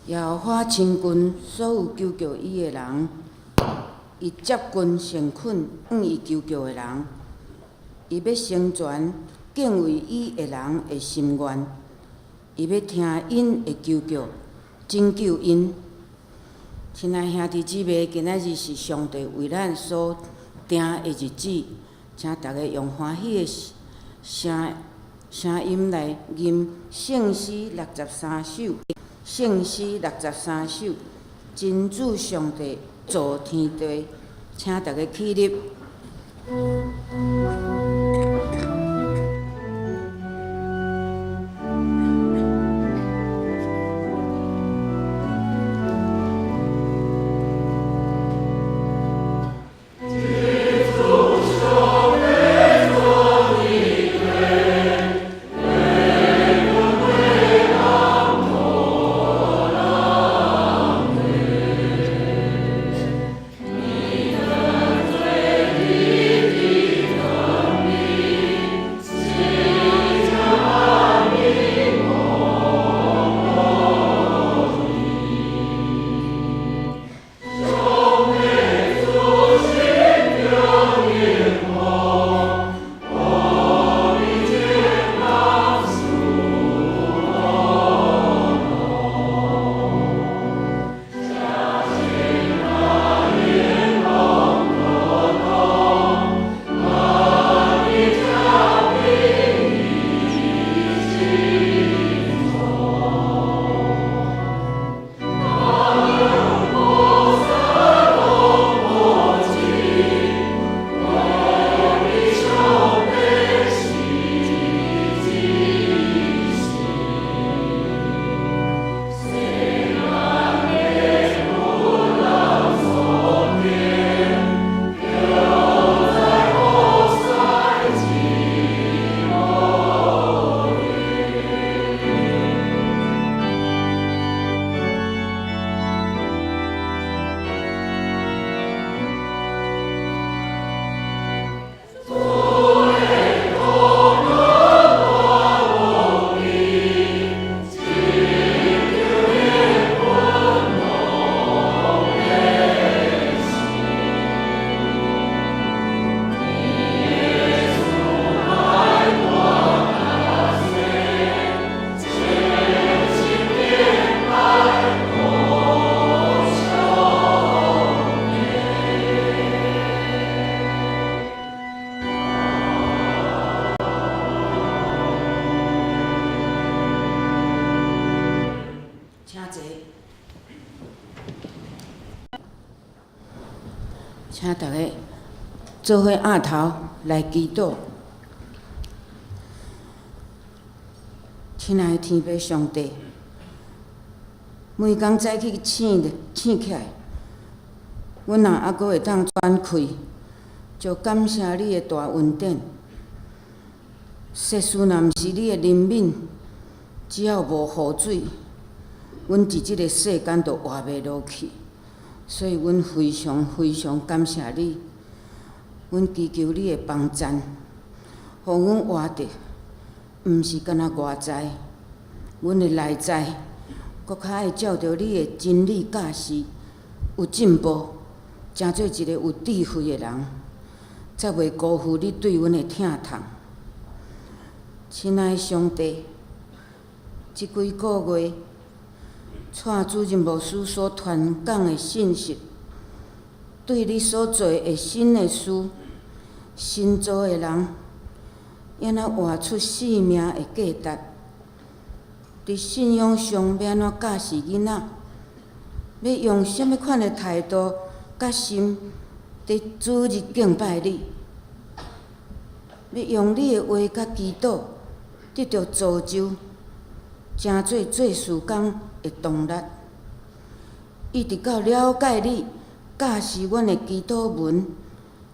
耶和華親近所有求叫伊的人，伊接近誠懇向伊求叫的人，伊欲成全敬畏伊的人的心願，伊欲聽𪜶的求叫，拯救𪜶。親愛兄弟姊妹，今仔日是上帝為咱所定的日子，請大家用歡喜的聲聲音來吟聖詩六十三首。聖詩六十三首，真主上帝造天地，請大家起立。請坐。請大家做伙徉頭來祈禱。親愛的天父上帝，每工早起醒醒起來，阮若猶閣會當喘氣，就感謝你的大恩典。世事若毋是你的憐憫，只要無雨水，阮佇這个世間就活袂落去。所以，阮非常非常感謝你。阮祈求你的幫贊，予阮活著，毋是干焦外在，阮的內在，閣較愛照著你的真理教示有進步，成做一個有智慧的人，才袂辜負你對阮的疼痛。親愛的上帝，這幾個月，蔡主任牧師所傳講的信息，對你所做的新的事，新造的人，按怎活出生命的價值？佇信仰上欲按怎教示囡仔？欲用啥物款的態度佮心佇主日敬拜你？欲用你的話佮祈禱，得著造就，成做做事工的動力，一直到了解你教示阮的祈禱文，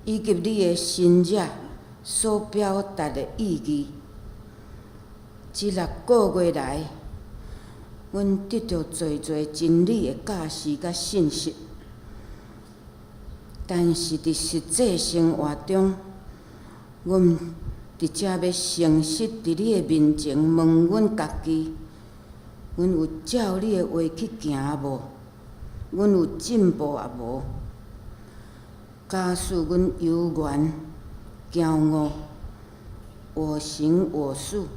以及你的神跡所表達的意義。這六個月來，阮得著濟濟真理的教示佮信息，但是佇實際生活中，阮佇遮欲誠實佇你的面前問阮家己，阮有照你的話去行無？阮有進步抑無？假使阮猶原驕傲，我行我素，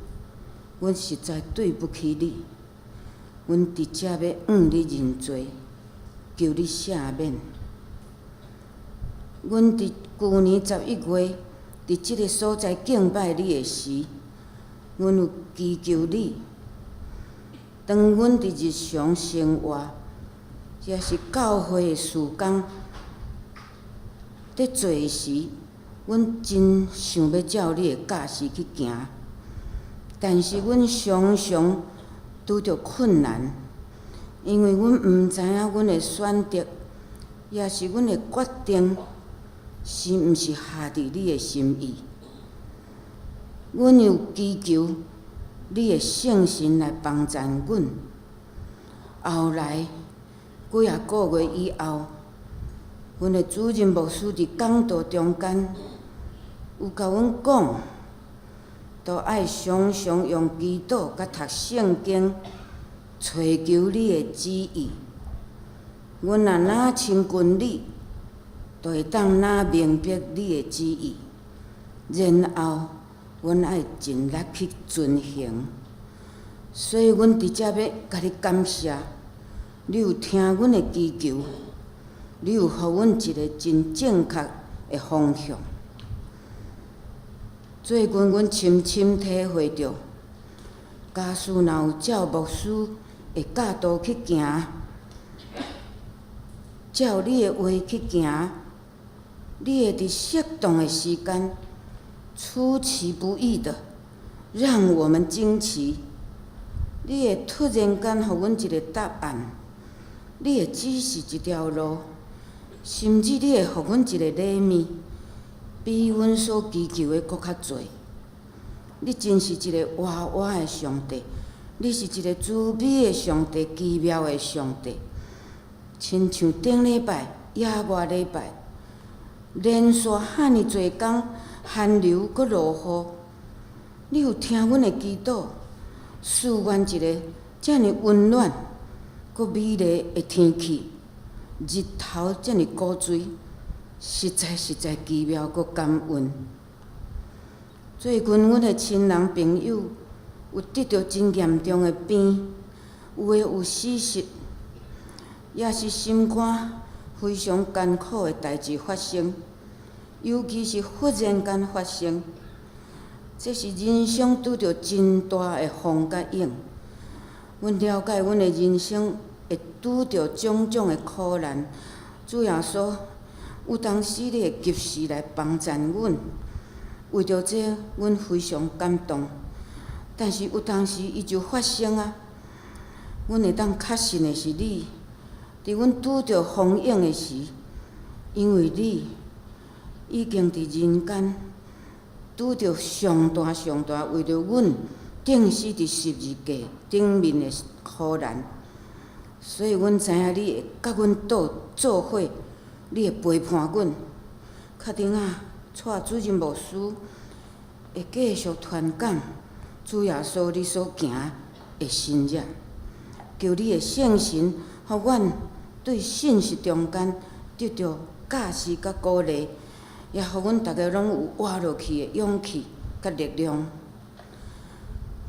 阮實在對不起你。阮佇遮欲向你認罪，求你赦免。阮佇舊年11月，佇這个所在敬拜你的時，阮有祈求你。當阮佇日常生活，抑是教會的事工佇做時，阮真想欲照你的教示去行，但是阮常常拄著困難，因為阮毋知影阮的選擇，抑是阮的決定，是毋是合佇你的心意。阮有祈求你的聖神來幫贊阮。後來幾仔個月以後，阮的主任牧師佇講道中間有共阮講，都愛常常用祈禱佮讀聖經，揣求你的旨意。阮若若親近你，就會當若明白你的旨意，然後阮愛盡力去遵行。所以，阮佇遮欲共你感謝，你有聽阮的祈求，你有予阮一个真正確的方向。最近，阮深深體會著，假使若有照牧師的教導去行，照你的話去行，你會佇適當的時間，出其不意的讓我們驚奇。你會突然間予阮一个答案，你會指示一條路，甚至你會予阮一个禮物，比阮所祈求的閣較濟。你真是一个活活的上帝，你是一个慈悲的上帝，奇妙的上帝。親像頂禮拜、抑外禮拜，連續遐爾濟工寒流閣落雨，你有聽阮的祈禱，賜阮一个遮爾溫暖、閣美麗的天氣，日頭遮爾古錐，實在實在奇妙閣感恩。最近，阮的親人朋友有得著真嚴重的病，有的有死戌，抑是心肝非常艱苦的代誌發生，尤其是忽然間發生，這是人生拄著真大的風佮湧。阮了解阮的人生會拄著種種的苦難，主耶穌有當時你會及時來幫贊阮，為著這，阮非常感動。但是有當時伊就發生啊，阮會當確信的是你，佇阮拄著風湧的時，因為你已經佇人間拄著上大上大為著阮釘死佇十字架頂面的苦難，所以阮知影你會佮阮做伙，你會陪伴阮。確定啊，帶主任牧師會繼續傳講主耶穌你所行的神蹟，求你的聖神，予阮對信息中間得著教示佮鼓勵，也予阮逐家攏有活落去的勇氣佮力量。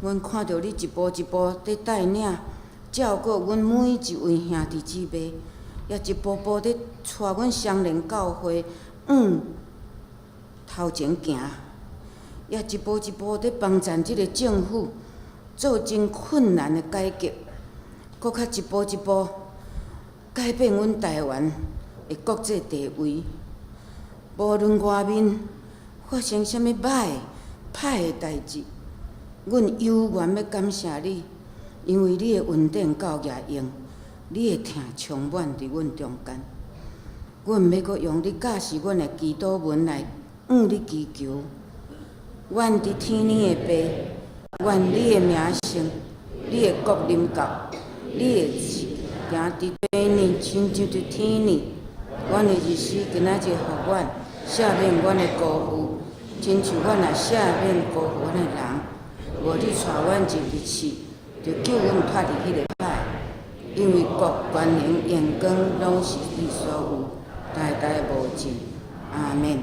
阮看著你一步一步佇帶領、照顧阮每一位兄弟姊妹，也一步步佇帶阮雙連教會往頭前行，也一步一步佇幫贊這个政府做真困難的改革，閣較一步一步改變阮台灣的國際地位。無論外面發生啥物歹、歹的代誌，阮猶原欲感謝你，因為你的恩典夠額用，你的疼充滿佇阮中間。阮欲閣用你教示阮的祈禱文來向你祈求。阮佇天頂的父，願你的名聖，你的國臨到，你的旨意行佇地面，親像佇天頂。阮的日時今仔日予阮，赦免阮的辜負，親像阮也赦免辜負阮的人。無你帶阮入去試，就救阮脫離彼个歹，因為國權能榮光攏是你所有，代代無盡。阿們。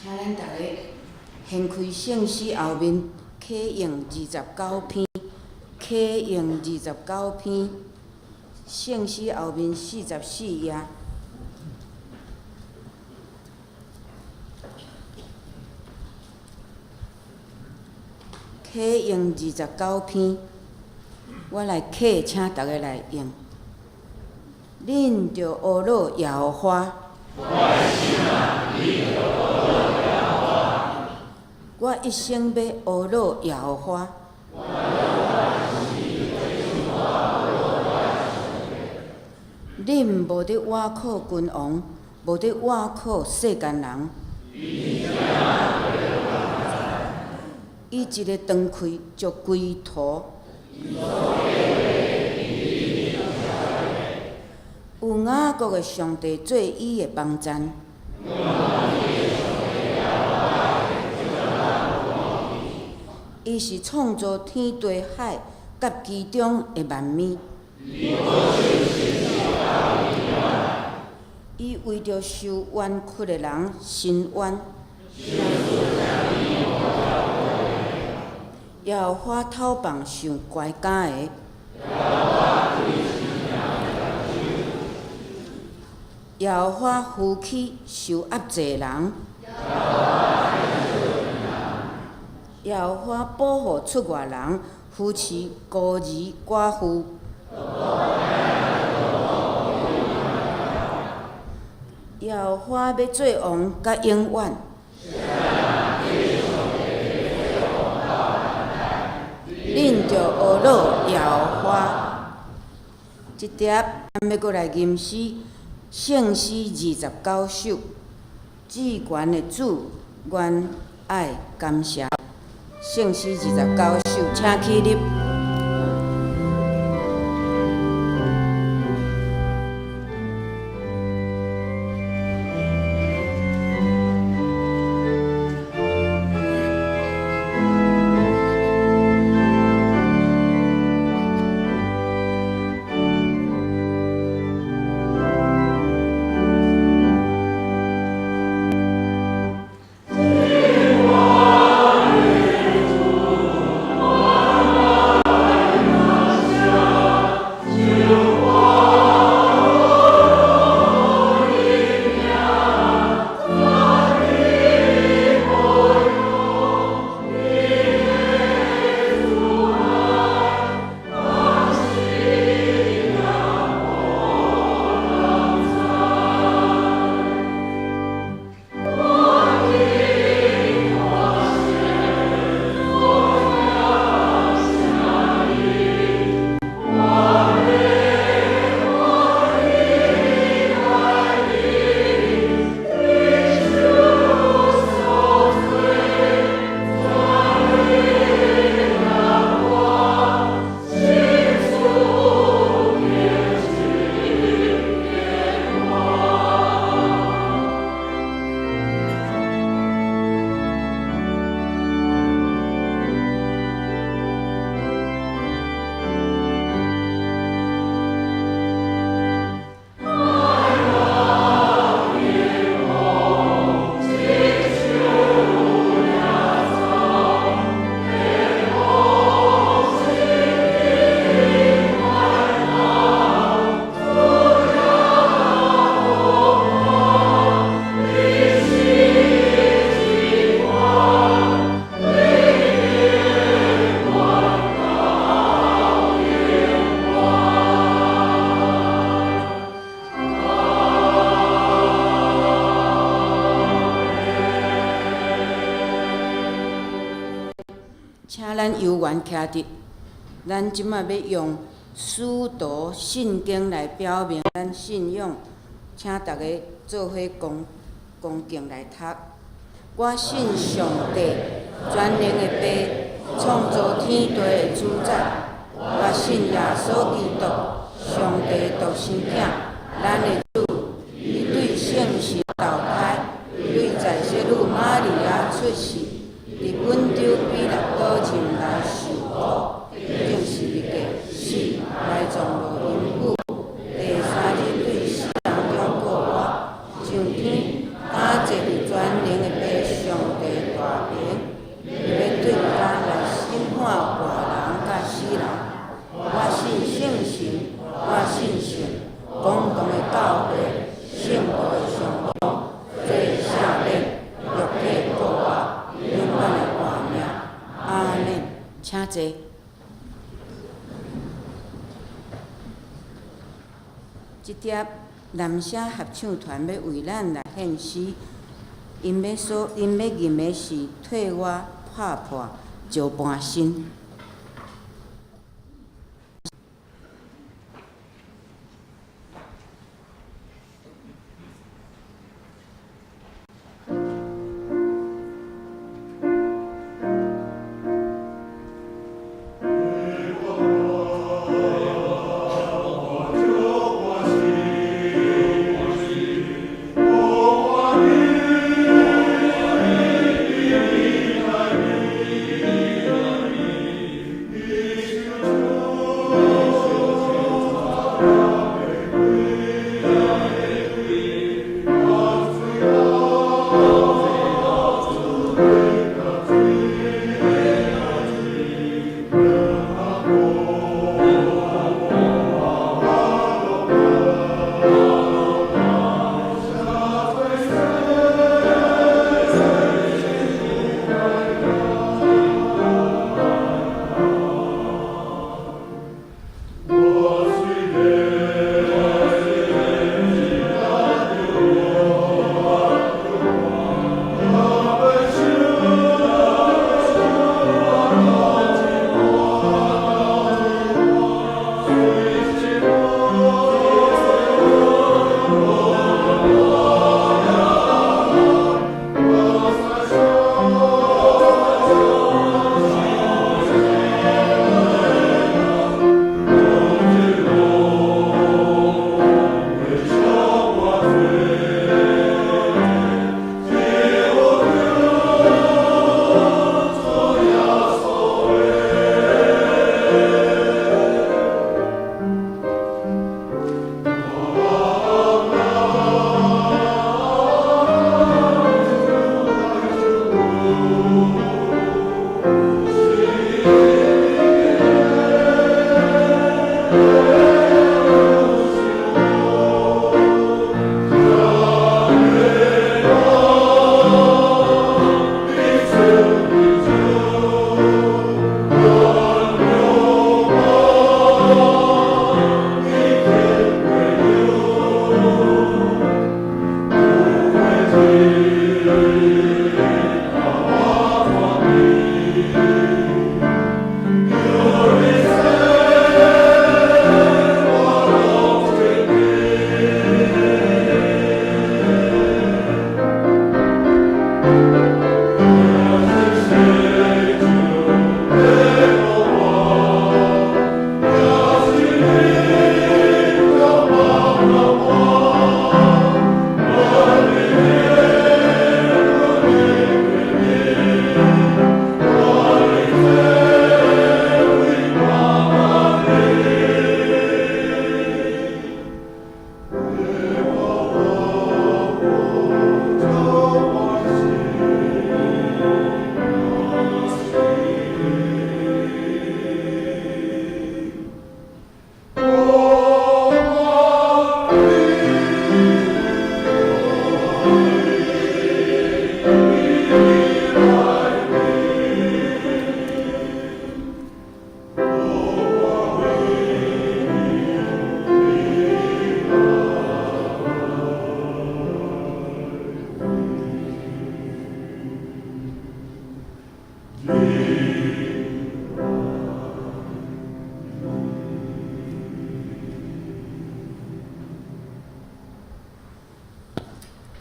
請咱逐家掀開聖詩後面，啟用二十九篇，啟用二十九篇，聖詩後面44頁。啟用二十九篇，我來啟，請逐家來用。恁著呵咾耶和華。我一生欲呵咾耶和華。恁無咧倚靠君王，無咧倚靠世間人。伊一个斷氣就歸土。有雅各的上帝做伊的幫贊。伊是創造天地海佮其中的萬物。伊為著受冤屈的人伸冤。耶和華討放受拐軋的。耶和華扶起受壓制的人。耶和華保護出外人，扶持孤兒寡婦。耶和華欲做王到永遠。恁著呵咾耶和華。這碟咱欲閣來吟詩，聖詩29首。至懸的主，阮愛感謝。聖詩二十九首，請起立。請咱有緣徛佇，咱這馬欲用使徒信經來表明咱信仰，請逐家做伙恭恭敬來讀。我信上帝，全能的父，創造天地的主宰。我信耶穌基督，上帝獨生囝，咱的主。伊對聖神投胎，對在聖女瑪利亞出世，佇本丟彼拉多任內受苦，釘十字架死，埋葬落陰府，第三日對死人中復活，上天，敢坐佇全能的父上帝大爿，伊欲對遮來審判活人佮死人。我信聖神，我信聖公同的教會，聖徒的相通，罪赦免，肉體復活，永遠的活命。阿們，請坐。這碟南社合唱團欲為咱來獻詩，𪜶欲吟的是《替我拍破石盤身》。 替我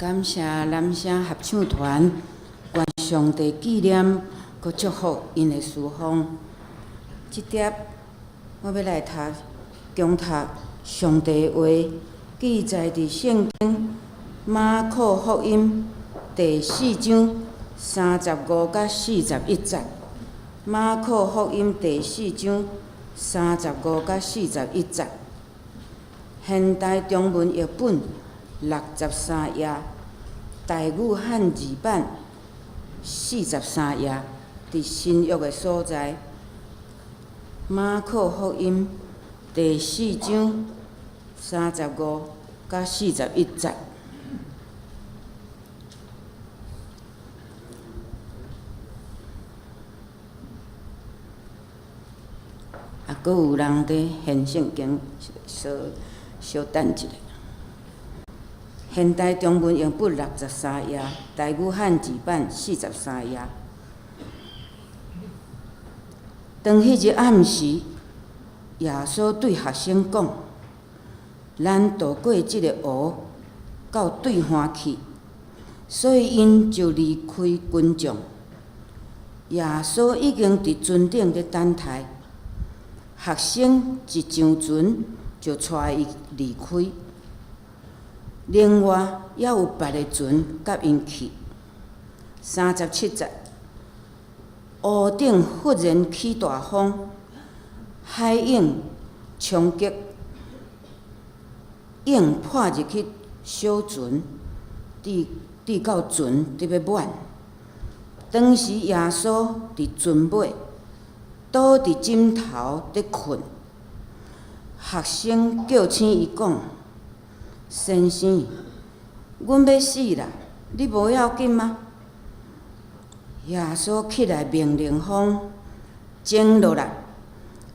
感謝南聲合唱團，願上帝紀念，閣祝福𪜶的事奉。這碟我欲來讀，恭讀上帝話，記載佇聖經馬可福音第四章三十五佮四十一節。馬可福音第四章三十五佮四十一節。現代中文譯本六十三頁，台語漢字版四十三頁，佇新約的所在。馬可福音第四章三十五佮四十一節。啊，閣有人佇現聖經，小小等一下。現代中文譯本六十三頁，台語漢字版四十三頁。當彼日暗時，耶穌對學生講：咱渡過這个湖，到對岸去。所以𪜶就離開群眾。耶穌已經佇船頂咧等待，學生一上船就帶伊離開。另外，猶有別个船佮𪜶去。三十七節，湖頂忽然起大風，海湧衝擊，湧破入去小船，直直到船得欲滿。當時耶穌佇船尾，倒佇枕頭咧睏。學生叫醒伊講：先生，阮欲死啦，你無要緊嗎？耶穌起來命令風靜落來，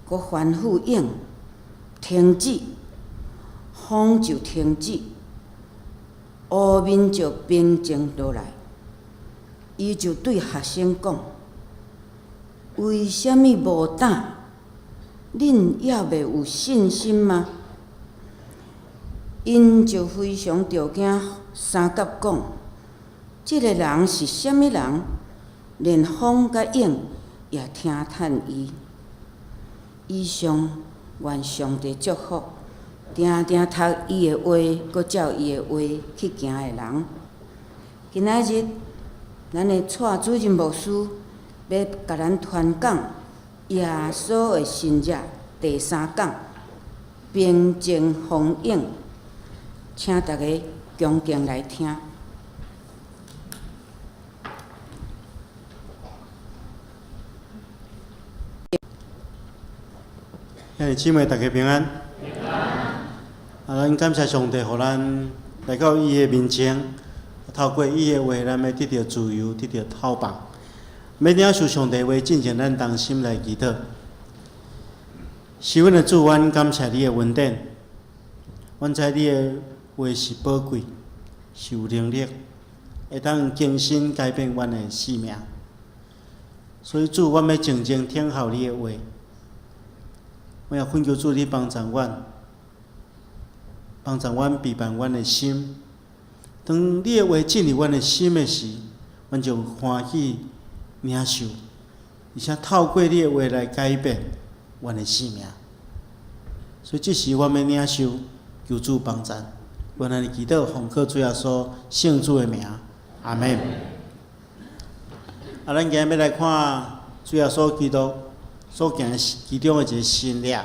閣吩咐湧停止，風就停止，湖面就平靜落來。伊就對學生講：為啥物無膽？恁猶未有信心嗎？𪜶就非常著驚，相佮講：這个人是啥物人？連風佮湧也聽趁伊。以上願上帝祝福，定定讀伊的話，閣照伊的話去行的人。今仔日，咱的蔡主任牧師欲共咱傳講耶穌的神蹟第三講，平靜風湧，請大家恭敬來聽。兄弟姊妹，大家平安。平安。啊，咱感謝上帝，予咱來到伊的面前，透過伊的話，咱欲得著自由，得著透放。欲領受上帝話，進前咱同心來祈禱。是阮的主，阮感謝你的恩典。阮知你的話是寶貴，是有能力，會當更新改變阮的生命。所以主，阮欲靜靜聽候你的話。我也懇求主，你幫助阮，幫助阮備辦阮的心。當你的話進入阮的心的時，阮就歡喜領受，而且透過你的話來改變阮的生命。所以這時阮欲領受，求主幫助。阮按呢祈禱，奉靠主耶穌聖子的名，阿們。啊，咱今日欲來看主耶穌基督所行的其中的一個神蹟，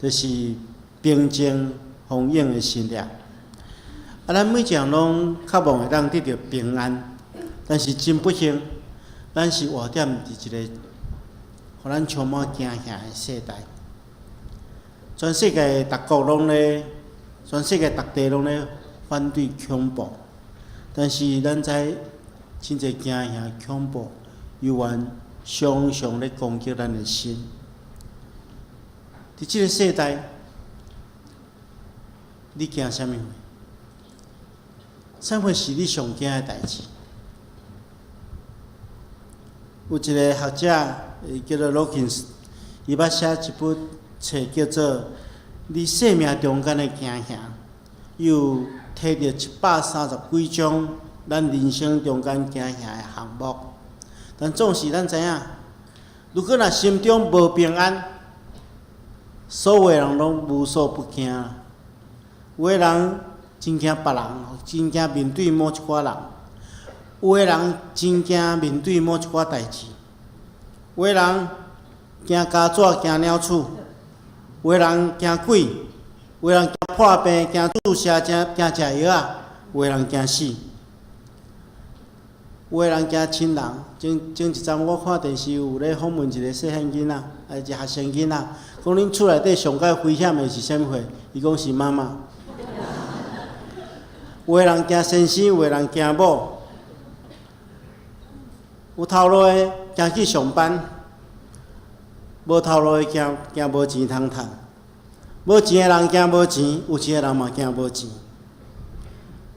就是平靜風湧的神蹟。啊，咱每一個人攏渴望會當得著平安，但是真不幸，咱是活踮佇一個予咱充滿驚嚇的世代。全世界逐國攏咧，全世界逐地攏咧反對恐怖，但是咱知真濟驚嚇恐怖，猶原常常咧攻擊咱的心。佇這个世代，你驚啥物？啥物是你上驚的代誌？有一个學者，伊叫做羅金斯，伊捌寫一本冊叫做《你生命中間的驚嚇》，伊有提著130幾種咱人生中間驚嚇的項目。但總是咱知影，如果若心中無平安，所有人攏無所不驚。有的人真驚別人，真驚面對某一寡人；有的人真驚面對某一寡代誌；有的人驚家紙、驚鳥鼠；有的人驚鬼；有的人驚破病、驚注射、驚驚食藥仔；有的人驚死；有的人驚親人。前前一陣我看電視有咧訪問一個細漢囡仔，啊，一個學生囡仔，講恁厝內底上蓋危險的是啥物貨？伊講是媽媽。有的人驚先生，有的人驚某。有頭路的驚去上班，無頭路的驚驚無錢通趁。無錢的人驚無錢，有錢的人嘛驚無錢。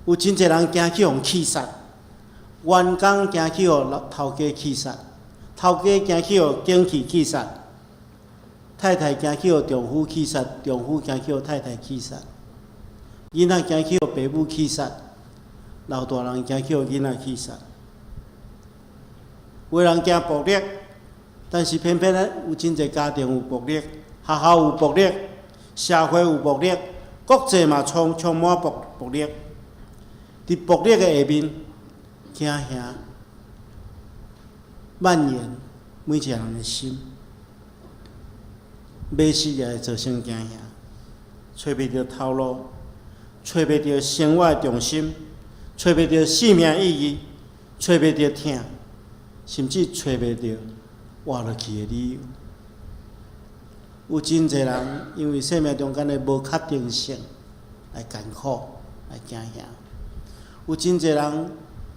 有真濟人驚去予氣殺，員工驚去予頭家氣殺，頭家驚去予景氣氣殺，太太驚去予丈夫氣殺，丈夫驚去予太太氣殺，囡仔驚去予爸母氣殺，老大人驚去予囡仔氣殺。有的人驚暴力，但是偏偏呢，有真濟家庭有暴力，學校有暴力，社會有暴力，國際嘛充充滿暴暴力。佇暴力的下面，驚嚇蔓延每一個人的心，迷失也會造成驚嚇，揣袂著頭路，揣袂著生活的重心，揣袂著生命意義，揣袂著疼，甚至揣袂著活落去的理由。有真濟人因為生命中間的無確定性來艱苦，來驚嚇。有真濟人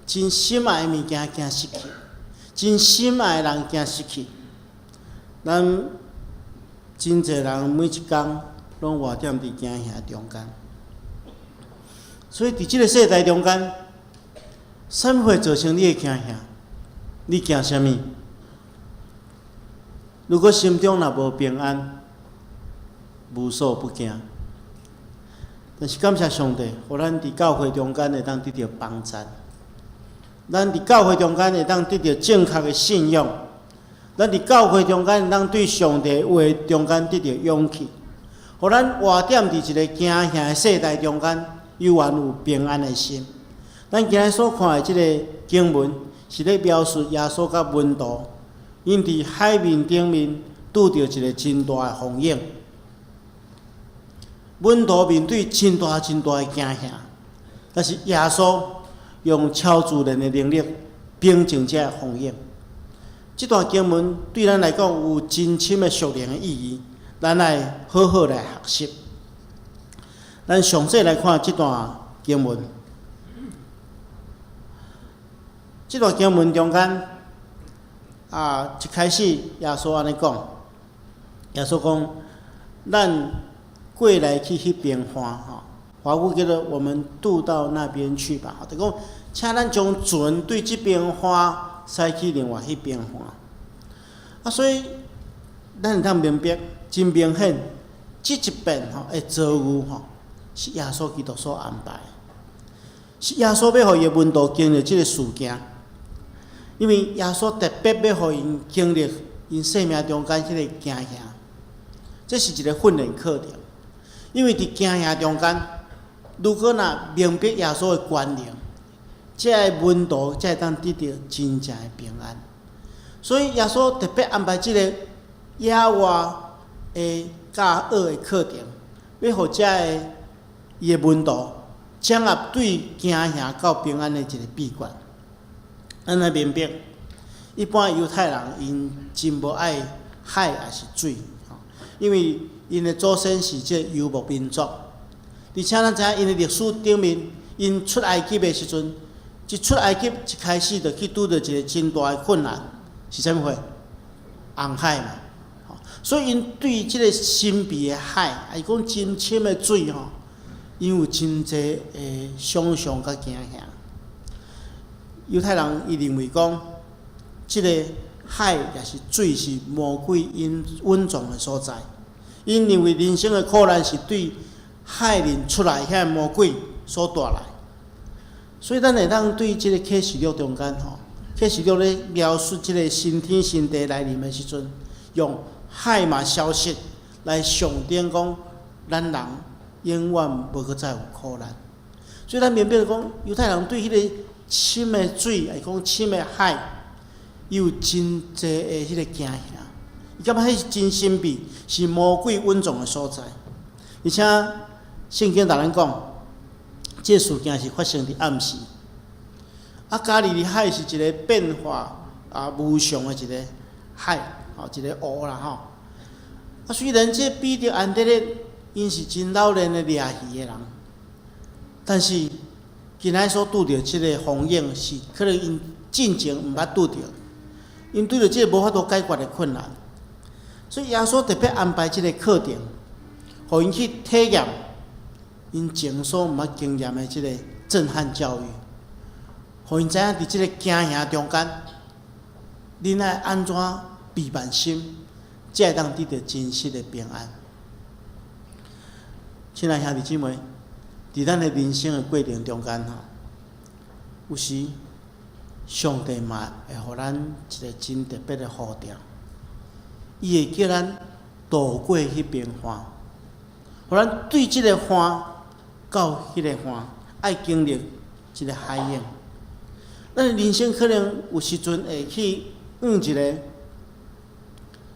真心愛的物件驚失去，真心愛的人驚失去。咱真濟人每一工攏活踮佇驚嚇中間，所以佇這個世代中間，啥物會造成你的驚嚇？你驚啥物？如果心中若無平安，無所不驚。但是感謝上帝，予咱佇教會中間會當得著幫贊。咱佇教會中間會當得著正確的信仰。咱佇教會中間會當對上帝話中間得著勇氣，予咱活踮佇一個驚嚇的世代中間，猶原有平安的心。咱今日所看的這個經文，是咧描述耶穌佮門徒，𪜶佇海面頂面拄著一個真大的風湧。門徒面對真大真大的驚嚇，但是耶穌用超自然的能力平靜這个風湧。這段經文對咱來講有真深的屬靈的意義，咱愛好好來學習。咱詳細來看這段經文。這段經文中間，啊，一開始耶穌按呢講，耶穌講，咱過來去彼邊岸吼，華語叫做我們渡到那邊去吧。就講，請咱將船對這邊岸駛去另外彼邊岸。啊，所以咱會當明白，真明顯，這一遍吼的遭遇吼，是耶穌基督所安排，是耶穌欲予伊的門徒經歷這個事件，因為耶穌特別欲予𪜶經歷𪜶生命中間彼個驚嚇，這是一個訓練課程。因為佇驚嚇中間，如果若明白耶穌的權能，這个門徒才會當得著真正的平安。所以耶穌特別安排這個野外的教學的課程，欲予這个伊的門徒掌握對驚嚇到平安的一個秘訣。咱愛明白，一般猶太人𪜶真無愛海抑是水，因為𪜶的祖先是這個遊牧民族，而且咱知影𪜶的歷史頂面，𪜶出埃及的時陣，一出埃及一開始就去拄著一個真大的困難，是啥物貨？紅海嘛。所以𪜶對這個神秘的海，抑是講真深的水吼，𪜶有真濟的想像佮驚嚇。猶太人伊認為講，這個海抑是水是魔鬼𪜶隱藏的所在。𪜶認為人生的苦難是對海裡出來遐魔鬼所帶來。所以咱會當對這个啟示錄中間吼，啟示錄咧描述這个新天新地來臨的時陣，用海嘛消失來象徵講，咱人永遠無閣再有苦難。所以咱明白講，猶太人對彼个深的水，抑是講深的海，伊有真濟的彼个驚嚇。伊感覺彼是真神秘，是魔鬼隱藏的所在。而且聖經共咱講，這个事件是發生佇暗時。啊，加利利海是一個變化啊無常的一個海，吼，一個湖啦吼。啊，雖然這彼得、安德烈𪜶是真老練的掠魚的人，但是今仔所拄著這個風湧是可能𪜶進前毋捌拄著，𪜶拄著這个無法度解決的困難，所以耶穌特別安排這个課程，予𪜶去體驗𪜶前所毋捌經驗的這个震撼教育，予𪜶知影佇這个驚嚇中間，恁愛按怎備萬心，才會當得著真實的平安。親愛兄弟姊妹，佇咱的人生的過程中間吼，有時上帝嘛會予咱一个真特別的呼召，伊會叫咱渡過彼邊岸，予咱對這个岸到彼个岸，愛經歷一个海湧。咱的人生可能有時陣會去向一个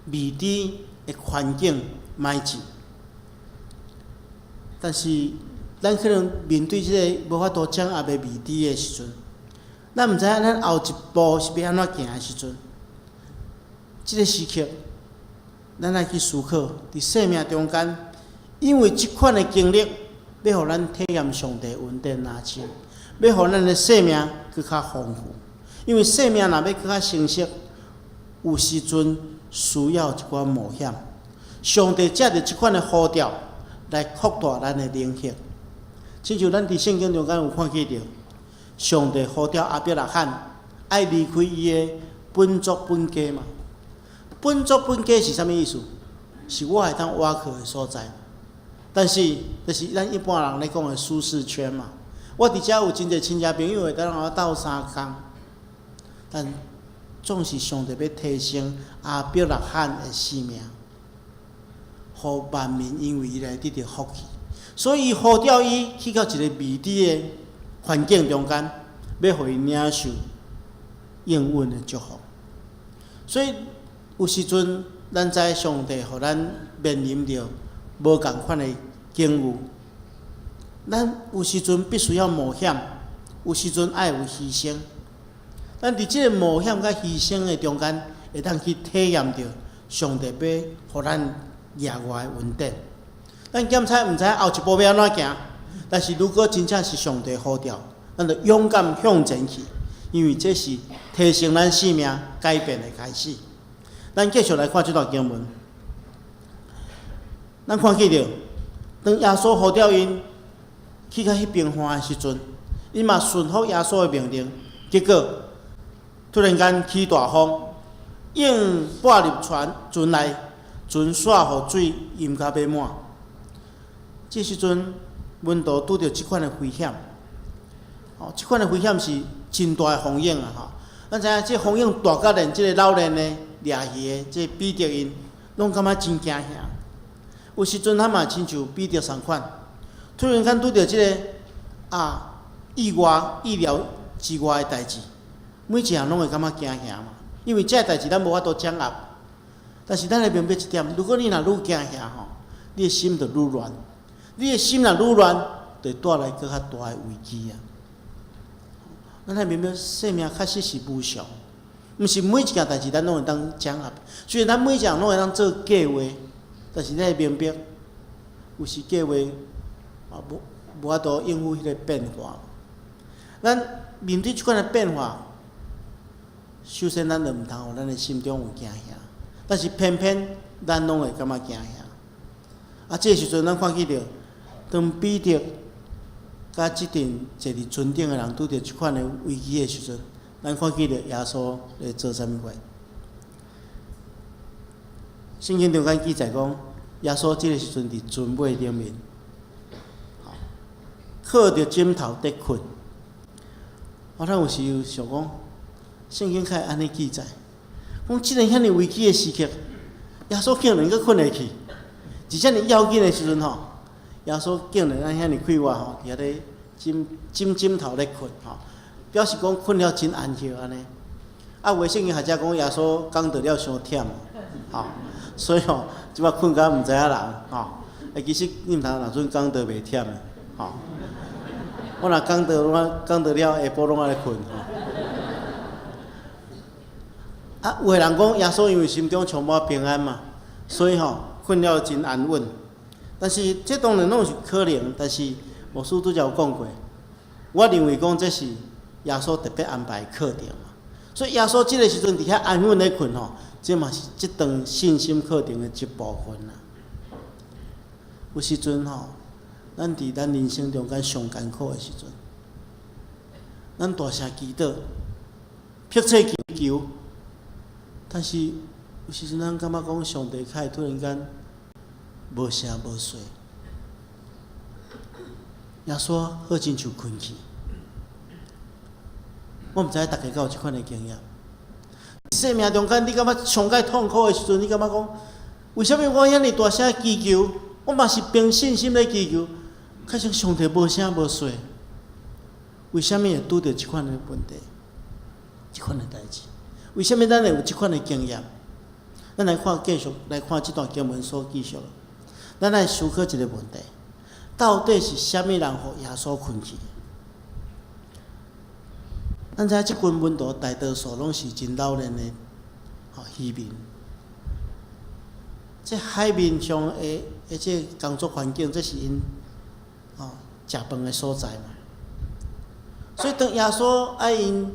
未知的環境邁進，但是咱可能面對這个無法度掌握的未知的時陣，咱毋知影咱後一步是欲按怎行的時陣，這个時刻，咱愛去思考，佇生命中間，因為這款的經歷，欲予咱體驗上帝恩典若深，欲予咱的生命閣較豐富。因為生命若欲閣較成熟，有時陣需要一寡冒險。上帝藉著這款的呼召來擴大咱的能力。親像咱佇聖經中間有看見著，上帝呼召亞伯拉罕愛離開伊的本族本家嘛。本族本家是啥物意思？是我會當倚靠的所在。但是，就是咱一般人咧講的舒適圈嘛。我佇遮有真濟親戚朋友會當予我鬥相共，但總是上帝欲提升亞伯拉罕的生命，予萬民因為伊來得著福氣。所以呼召伊去到一个未知的環境中間，欲予伊領受應允的祝福。所以有時陣，咱知上帝予咱面臨著無仝款的境遇，咱有時陣必須要冒險，有時陣愛有犧牲。咱佇這个冒險佮犧牲的中間，會當去體驗著上帝欲予咱額外的恩典。咱檢查毋知影後一步欲按怎行，但是如果真正是上帝呼召，咱就勇敢向前去，因為這是提升咱生命改變的開始。咱繼續來看這段經文，咱看見著，當耶穌呼召𪜶去到彼邊岸的時陣，𪜶嘛順服耶穌的命令，結果突然間起大風，湧撥入船船內，船煞予水淹甲欲滿。這時陣，門徒拄著這款的危險，哦，這款的危險是真大的風湧啊！吼，咱知影這風湧大甲連這个老練的掠魚的這彼得𪜶，攏感覺真驚嚇。有時陣咱嘛親像彼得仝款，突然間拄著這个啊意外、意料之外的代誌，每一項攏會感覺驚嚇嘛。因為這个代誌咱無法度掌握，但是咱會明白一點，如果你若愈驚嚇吼，你的心就愈亂。你的心若愈亂，就會帶來閣較大的危機啊！咱愛明白，生命確實是無常，毋是每一件代誌咱攏會當掌握。雖然咱每一項攏會當做計劃，但是你愛明白，有時計劃啊無無法度應付彼个變化。咱面對這款的變化，首先咱就毋通予咱的心中有驚嚇，但是偏偏咱攏會感覺驚嚇。啊，這个時陣咱看見著，當彼得佮這陣坐佇船頂的人拄著這款的危機的時陣，咱看見著耶穌咧做啥物貨？聖經中間記載講，耶穌這个時陣佇船尾頂面，靠著枕頭佇睏。我咱有時有想講，聖經敢會按呢記載，講這个遐爾危機的時刻，耶穌竟然閣睏會去，佇遮爾要緊的時陣吼，耶穌竟然按遐爾快活吼，佇遐咧枕枕枕頭咧睏吼，表示講睏了真安歇按呢。啊，有的聖經學者講耶穌講道了傷忝，吼，所以吼，這擺睏甲毋知影人吼。欸，其實你毋通若陣講道袂忝的，吼。我若講道，我講道了下晡攏愛咧睏吼。啊，有的人講耶穌因為心中充滿平安嘛，所以吼睏了真安穩。但是這當然攏是可能，但是牧師拄才有講過，我認為講這是耶穌特別安排課程嘛。所以耶穌這个時陣佇遐安穩咧睏吼，這嘛是這段信心課程的一部分啦。有時陣吼，咱佇咱人生中間上艱苦的時陣，咱大聲祈禱，迫切祈求，但是有時陣咱感覺講上帝會突然間無聲無息，耶穌好親像睏去。我毋知影大家敢有這款的經驗。生命中間，你感覺上蓋痛苦的時陣，你感覺講，為啥物我遐爾大聲祈求，我嘛是憑信心咧祈求，可是上帝無聲無息，為啥物會拄著這款的問題，這款的代誌？為啥物咱會有這款的經驗？咱來看繼續來看這段經文所記述，咱來思考一個問題：到底是啥物人予耶穌睏去？咱知影這群門徒大多數攏是真老練的吼漁民。這海面上的的這工作環境，這是𪜶吼食飯的所在嘛。所以當耶穌愛𪜶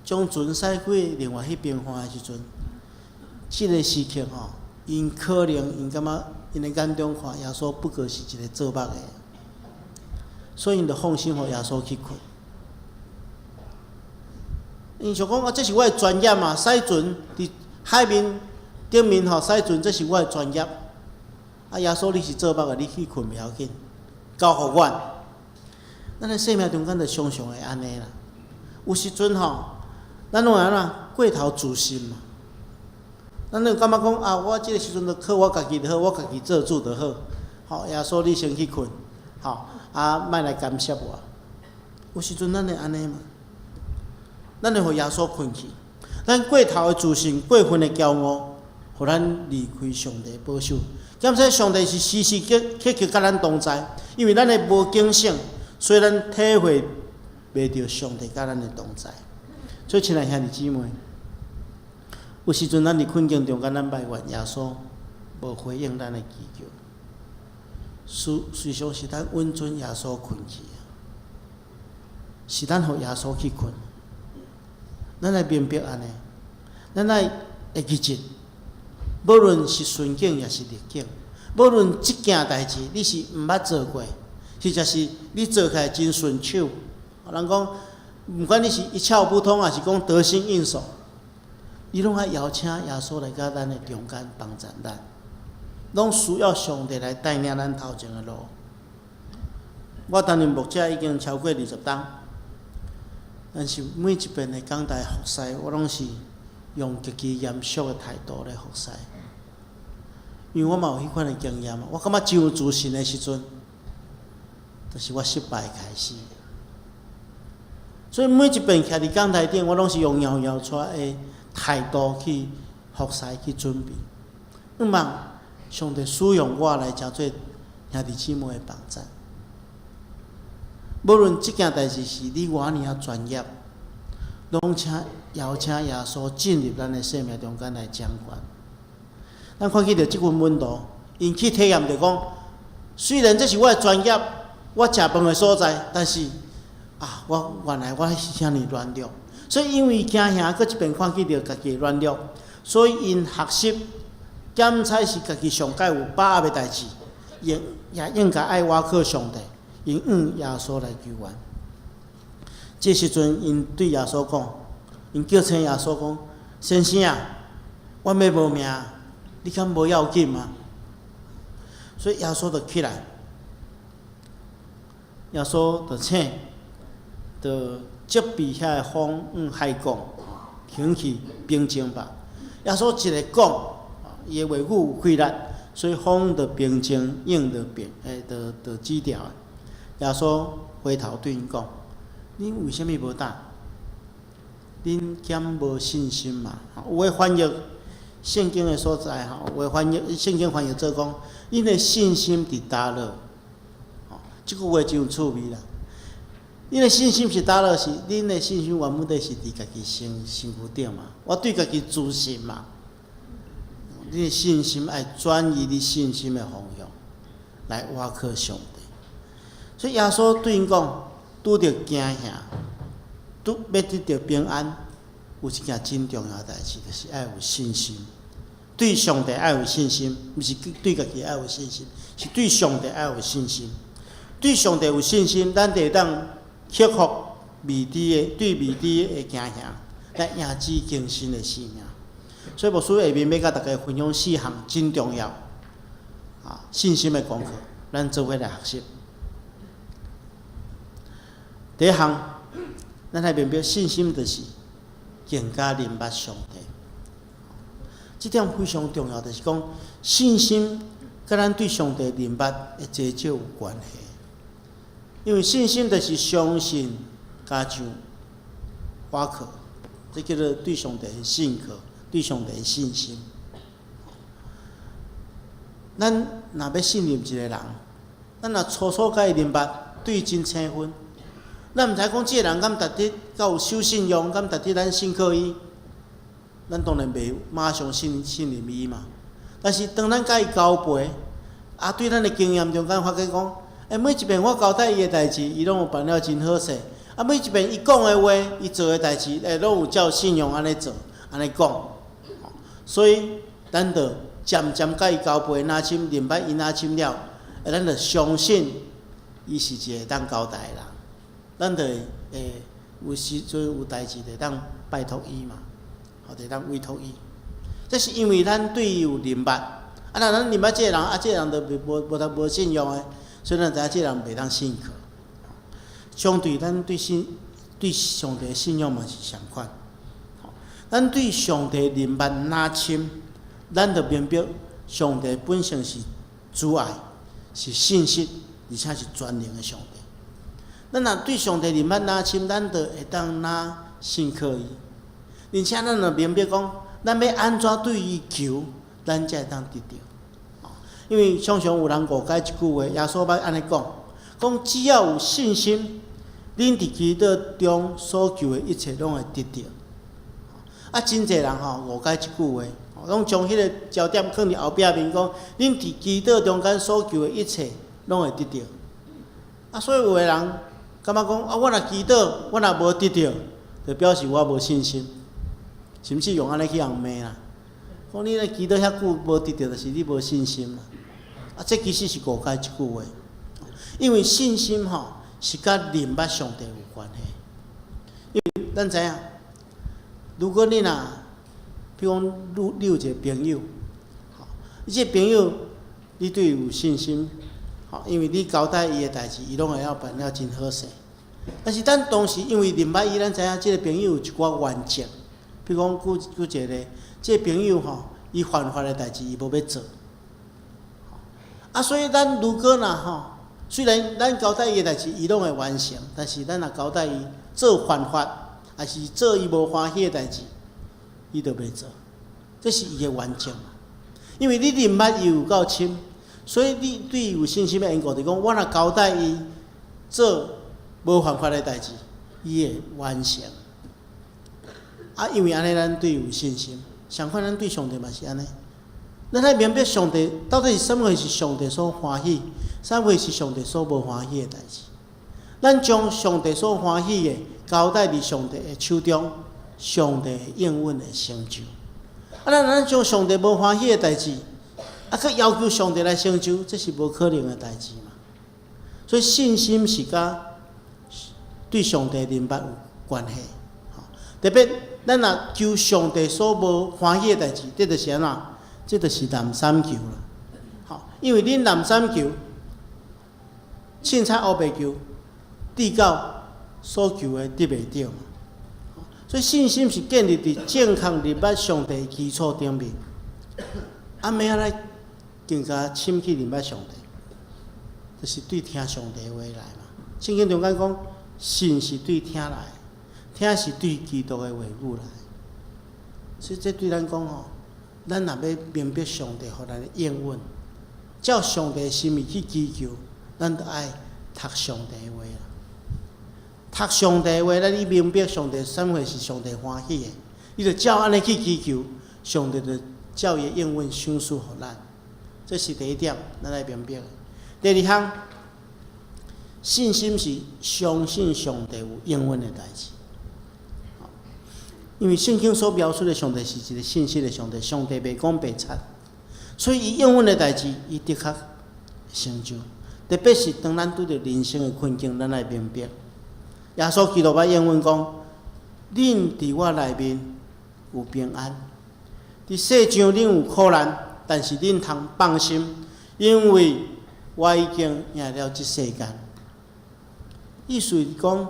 將船駛過另外彼邊岸的時陣，這个時刻吼，𪜶可能𪜶感覺𪜶的眼中看耶穌不過是一个做目的，所以𪜶就放心予耶穌去睏。𪜶想講啊，這是我的專業嘛，駛船佇海面頂面吼駛船，這是我的專業。啊，耶穌你是做目的，你去睏袂要緊，交予阮。咱的生命中間就常常會按呢啦。有時陣吼，咱攏會按怎過頭自信嘛。咱就感覺講啊，我這个時陣就靠我家己就好，我家己做主就好。吼，耶穌你先去睏，吼，啊，莫來干涉我。有時陣咱會按呢嘛。咱會予耶穌睏去，咱過頭的自信、過分的驕傲，予咱離開上帝保守。敢說上帝是時時刻刻刻佮咱同在，因為咱的無警醒，所以咱體會袂著上帝佮咱的同在。所以，親愛兄弟姊妹，有時陣咱佇困境中間，咱埋怨耶穌無回應咱的祈求，事實上是咱允准耶穌睏去，是咱予耶穌去睏。咱愛明白按呢，咱愛會記得，無論是順境抑是逆境，無論這件代誌你是毋捌做過，或者是你做起來真順手。人講，毋管你是一竅不通，抑是講得心應手，你攏愛邀請耶穌來佮咱的中間幫助咱，攏需要上帝來帶領咱頭前的路。我擔任牧者已經超過20冬。但是每一遍的講台服侍，我攏是用極其嚴肅的態度來服侍，因為我嘛有彼款的經驗，我感覺真有自信的時陣，就是我失敗開始。所以每一遍徛佇講台頂，我攏是用搖搖出的態度去服侍、去準備。向望上帝使用我來成做兄弟姊妹的幫贊。無論這件代誌是你偌爾仔專業，攏請邀請耶穌進入咱的生命中間來掌權。咱看見著這群門徒，𪜶去體驗著講，雖然這是我的專業，我食飯的所在，但是啊，我原來我是遐爾軟弱，所以因為驚嚇，閣一遍看見著家己的軟弱，所以𪜶學習檢採是家己上蓋有把握的代誌，也也應該愛倚靠上帝。𪜶向耶穌來求援。這時陣，𪜶對耶穌講，𪜶叫醒耶穌講：“先生啊，阮欲無命，你敢無要緊嗎？”所以耶穌就起來，耶穌就請，就責備遐个風向海講，停去平靜吧。耶穌一个講，伊的話語有氣力，所以風就平靜，湧就平，就就止牢。耶穌回頭對𪜶講：恁為啥物無膽？恁敢無信心嘛？有的翻譯聖經的所在吼，有的翻譯聖經翻譯做講，恁的信心佇佗落？吼，這句話真有趣味啦。恁的信心是佗落？是恁的信心原本底是佇家己身身軀頂嘛？我對家己自信嘛。你的信心愛轉移你信心的方向，來倚靠上帝。所以耶穌對𪜶講，拄著驚嚇，拄欲得著平安，有一件真重要代誌，就是愛有信心。對上帝愛有信心，毋是對家己愛有信心，是對上帝愛有信心。對上帝有信心，咱就會當克服未知的對未知的驚嚇，來贏止艱辛的生命。所以牧師下面欲共大家分享四項真重要啊信心的功課，咱做伙來學習。第一項，咱來明白信心就是更加認捌上帝。這點非常重要，就是講信心佮咱對上帝認捌的濟少有關係。因為信心就是相信加上倚靠，這叫做對上帝的信靠，對上帝的信心。咱若欲信任一個人，咱若初初共伊認捌，對伊真生分，咱毋知講這个人敢值得夠有守信用，敢值得咱信靠伊，咱當然袂馬上信信任伊嘛。但是當咱共伊交陪，啊，對咱的經驗中間發覺講，每一遍我交代伊的代誌，伊攏有辦了真好勢。啊，每一遍伊講的話，伊做的代誌，攏有照信用按呢做，按呢講。所以，咱就漸漸共伊交陪若深，認捌伊若深了，咱就相信伊是一個會當交代的人。咱就會有時陣有代誌就會當拜託伊嘛，或者會當委託伊。這是因為咱對伊有認捌。啊，若咱認捌這個人，啊，這個人就無無無無信用的，所以咱知影這個人袂當信靠。相對，咱對信對上帝的信仰嘛是相款。咱對上帝認捌若深，咱就明白上帝本性是慈愛、是信實，而且是全能的上帝。咱若對上帝認捌若深，咱就會當若信靠伊，而且咱就明白講，咱欲按怎對伊求，咱才會當得著。因為常常有人誤解這句話，耶穌捌按呢講，講只要有信心，恁佇祈禱中所求的一切攏會得著。啊，真濟人吼誤解這句話，攏將彼個焦點放佇後壁面，講恁佇祈禱中間所求的一切攏會得著。啊，所以有的人感覺講啊，我若祈禱，我若無得著，就表示我無信心，甚至用按呢去予人罵啦。講你咧祈禱遐久無得著，就是你無信心啦。啊，這其實是誤解這句話，因為信心吼是佮認捌上帝有關係。因為咱知影，如果你若，比如講，你有一個朋友，吼，你這個朋友，你對伊有信心，吼，因為你交代伊的代誌，伊攏會曉辦了真好勢。但是咱當時因為認捌伊，咱知影這個朋友有一寡原則，比如講舉舉一個例，這個朋友吼，伊犯法的代誌伊無欲做。啊，所以咱如果若吼，雖然咱交代伊的代誌，伊攏會完成，但是咱若交代伊做犯法，抑是做伊無歡喜的代誌，伊就袂做。這是伊的原則嘛。因為你認捌伊有夠深，所以你對伊有信心的緣故，就講我若交代伊做無犯法的代誌，伊會完成。啊，因為按呢，咱對伊有信心。相款，咱對上帝嘛是按呢。咱愛明白上帝到底是啥物是上帝所歡喜，啥物是上帝所無歡喜的代誌。咱將上帝所歡喜的交代佇上帝的手中，上帝會應允會成就。啊，咱將上帝無歡喜的代誌，啊，閣要求上帝來成就，這是無可能的代誌嘛。所以信心是佮對上帝認捌有關係。特別咱若求上帝所無歡喜的代誌，這就是按怎？這就是濫三求啦。吼，因為恁濫三求，凊彩烏白求，直到所求的得袂著。所以信心是建立佇正確認捌上帝的基礎頂面。按怎來更加深去認捌上帝？就是對聽上帝話來嘛。聖經中間講，信是對聽來，聽是對基督的話語來。所以這對咱講吼，咱若欲明白上帝予咱的應允，照上帝的心意去祈求，咱著愛讀上帝的話啦。讀上帝的話，咱你明白上帝啥物貨是上帝歡喜的，你就照按呢去祈求，上帝就照伊的應允賞賜予咱。這是第一點，咱愛明白的。第二項，信心是相信上帝有應允的代誌。因為聖經所描述的上帝是一個信實的上帝，上帝袂講白賊，所以伊應允的代誌，伊的確成就。特別是當咱拄著人生的困境，咱愛明白，耶穌基督捌應允講：恁佇我內面有平安，佇世上恁有苦難，但是恁通放心，因為我已經贏了這世間。意思是講，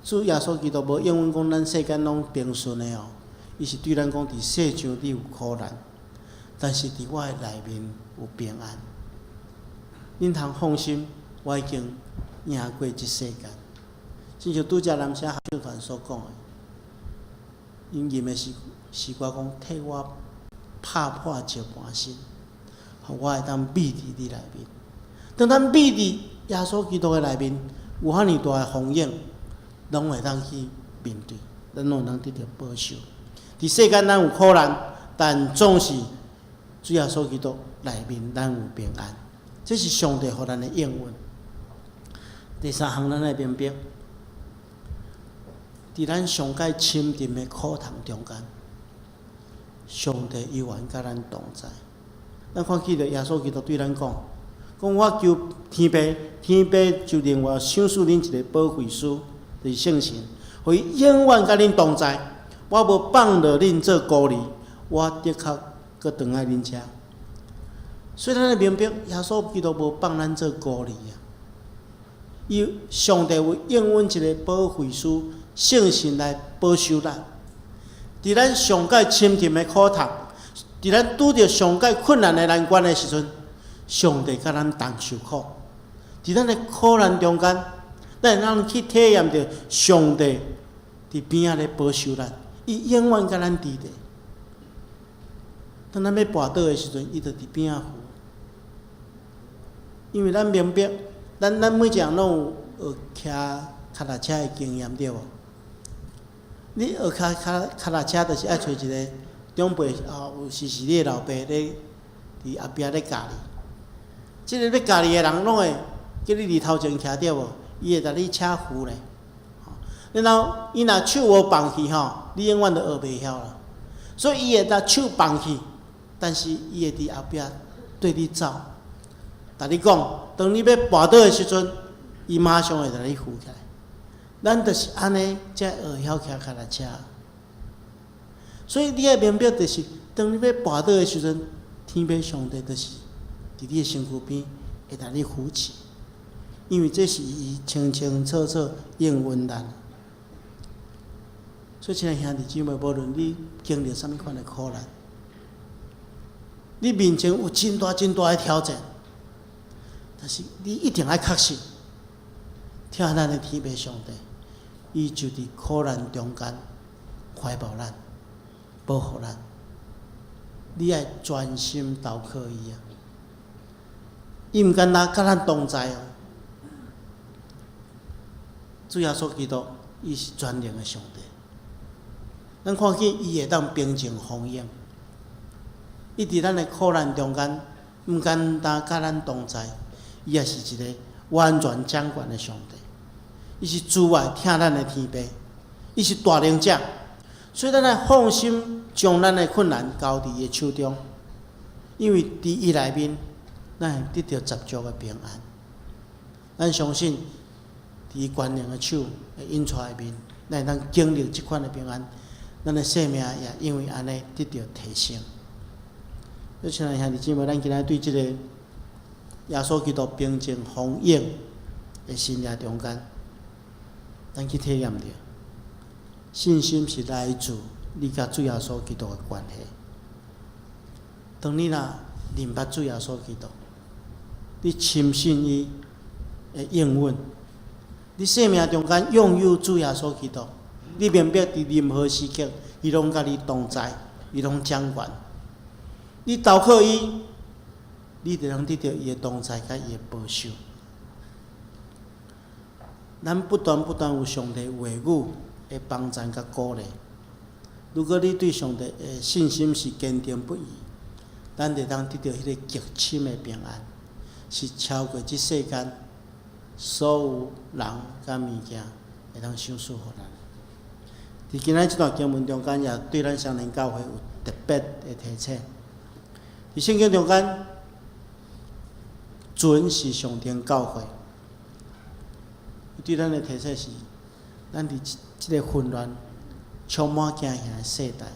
主耶穌基督無應允講咱世間攏平順的哦，伊是對咱講，佇世上你有苦難，但是佇我的內面有平安。恁通放心，我已經贏過這世間。親像拄才南社合唱團所講的，𪜶吟的詩詩歌講，替我拍破石盤心，予我會當覕佇你內面。當咱覕佇耶穌基督的內面，有遐爾大的風湧，攏會當去面對，咱攏會當得著保守。佇世間咱有苦難，但總是主耶穌基督內面咱有平安。這是上帝予咱的應允。第三項，咱愛明白，佇咱上蓋深沉的苦痛中間，上帝猶原佮咱同在。咱看見著耶穌基督對咱講，講我求天父，天父就另外賞賜恁一個保惠師，就是聖神，予伊永遠佮恁同在。我無放落恁做孤兒，我的確閣轉來恁遮。所以咱愛明白，耶穌基督無放咱做孤兒啊！伊上帝有應允一個保惠師聖神來保守咱。佇咱上蓋深沉的苦痛，佇咱拄著上蓋困難的難關的時陣，上帝佮咱同受苦。佇咱的苦難中間，咱會當去體驗著上帝佇邊仔咧保守咱，伊永遠佮咱佇咧。當咱欲跋倒的時陣，伊就佇邊仔扶。因為咱明白，咱每一個人攏有學騎跤踏車的經驗，對無？你學騎跤踏車，就是愛揣一個長輩，啊，有時是你的老爸咧佇後壁咧教你。這個欲教你的人，攏會叫你佇頭前徛，對無？伊會共你車扶咧。然後伊若手無放去吼，你永遠都學袂曉啦。所以伊會共手放去，但是伊會佇後壁綴你走，共你講，當你欲跋倒的時陣，伊馬上會共你扶起來。咱就是按呢，才學曉騎跤踏車。所以你愛明白，就是當你欲跋倒的時陣，天父上帝就是佇你的身軀邊會共你扶持，因為這是伊清清楚楚應允咱。所以，親愛兄弟姊妹，無論你經歷啥物款的苦難，你面前有真大真大的挑戰，但是你一定愛確信，疼咱的天父上帝，伊就佇苦難中間懷抱咱，保護咱。你愛專心投靠伊啊！伊毋干焦佮咱同在哦。主耶穌基督，伊是全能的上帝。咱看見伊會當平靜風湧，伊佇咱的苦難中間，毋干焦佮咱同在，伊也是一個完全掌權的上帝。伊是慈愛疼咱的天父，伊是大能者，所以咱愛放心將咱的困難交佇伊的手中，因為佇伊內面，咱會得著十足的平安。咱相信，佇伊權能的手的引帶內面，咱會當經歷這款的平安，咱的生命也因為按呢得著提升。所以，親愛兄弟姊妹，咱今仔對這個耶穌基督平靜風湧。的生涯中間，咱去體驗著，信心是來自你佮主耶穌基督的關係。當你若認捌主耶穌基督，你深信伊的應允，你生命中間擁有主耶穌基督，你明白佇任何時刻，伊攏佮你同在，伊攏掌權。你投靠伊，你就通得著伊的同在佮伊的保守。咱不斷不斷有上帝話語的幫贊佮鼓勵。如果你對上帝的信心是堅定不移，咱就通得著彼个極深的平安，是超過這世間所有人佮物件會當賞賜予咱。佇今仔這段經文中間，也對咱雙連教會有特別的提醒。佇聖經中間，船是象徵教會。對咱的提醒是，咱佇這个混亂、充滿驚嚇的世代，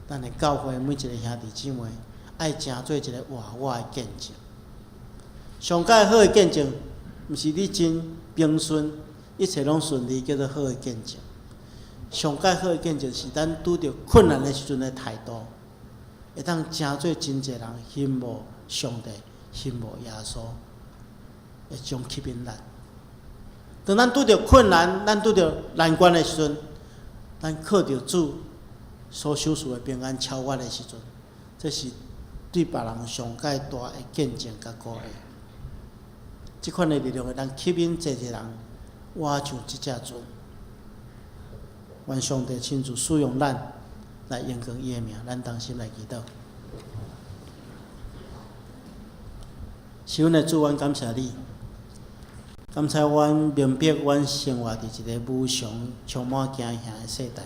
咱的教會每一个兄弟姊妹，愛成做一个活活的見證。上蓋好的見證，毋是你真平順，一切攏順利，叫做好的見證。上蓋好的見證是咱拄著困難的時陣的態度，會當成做真濟人羨慕上帝、羨慕耶穌，會種吸引力。當咱拄著困難、咱拄著難關的時陣，咱靠著主所賞賜的平安超越的時陣，這是對別人上蓋大的見證佮鼓勵。這款的力量會當吸引濟濟人，活像這隻船。願上帝親自使用咱來榮光伊的名，咱同心來祈禱。是阮的主，阮感謝你。感謝阮明白，阮生活佇一个無常、充滿驚嚇的世代，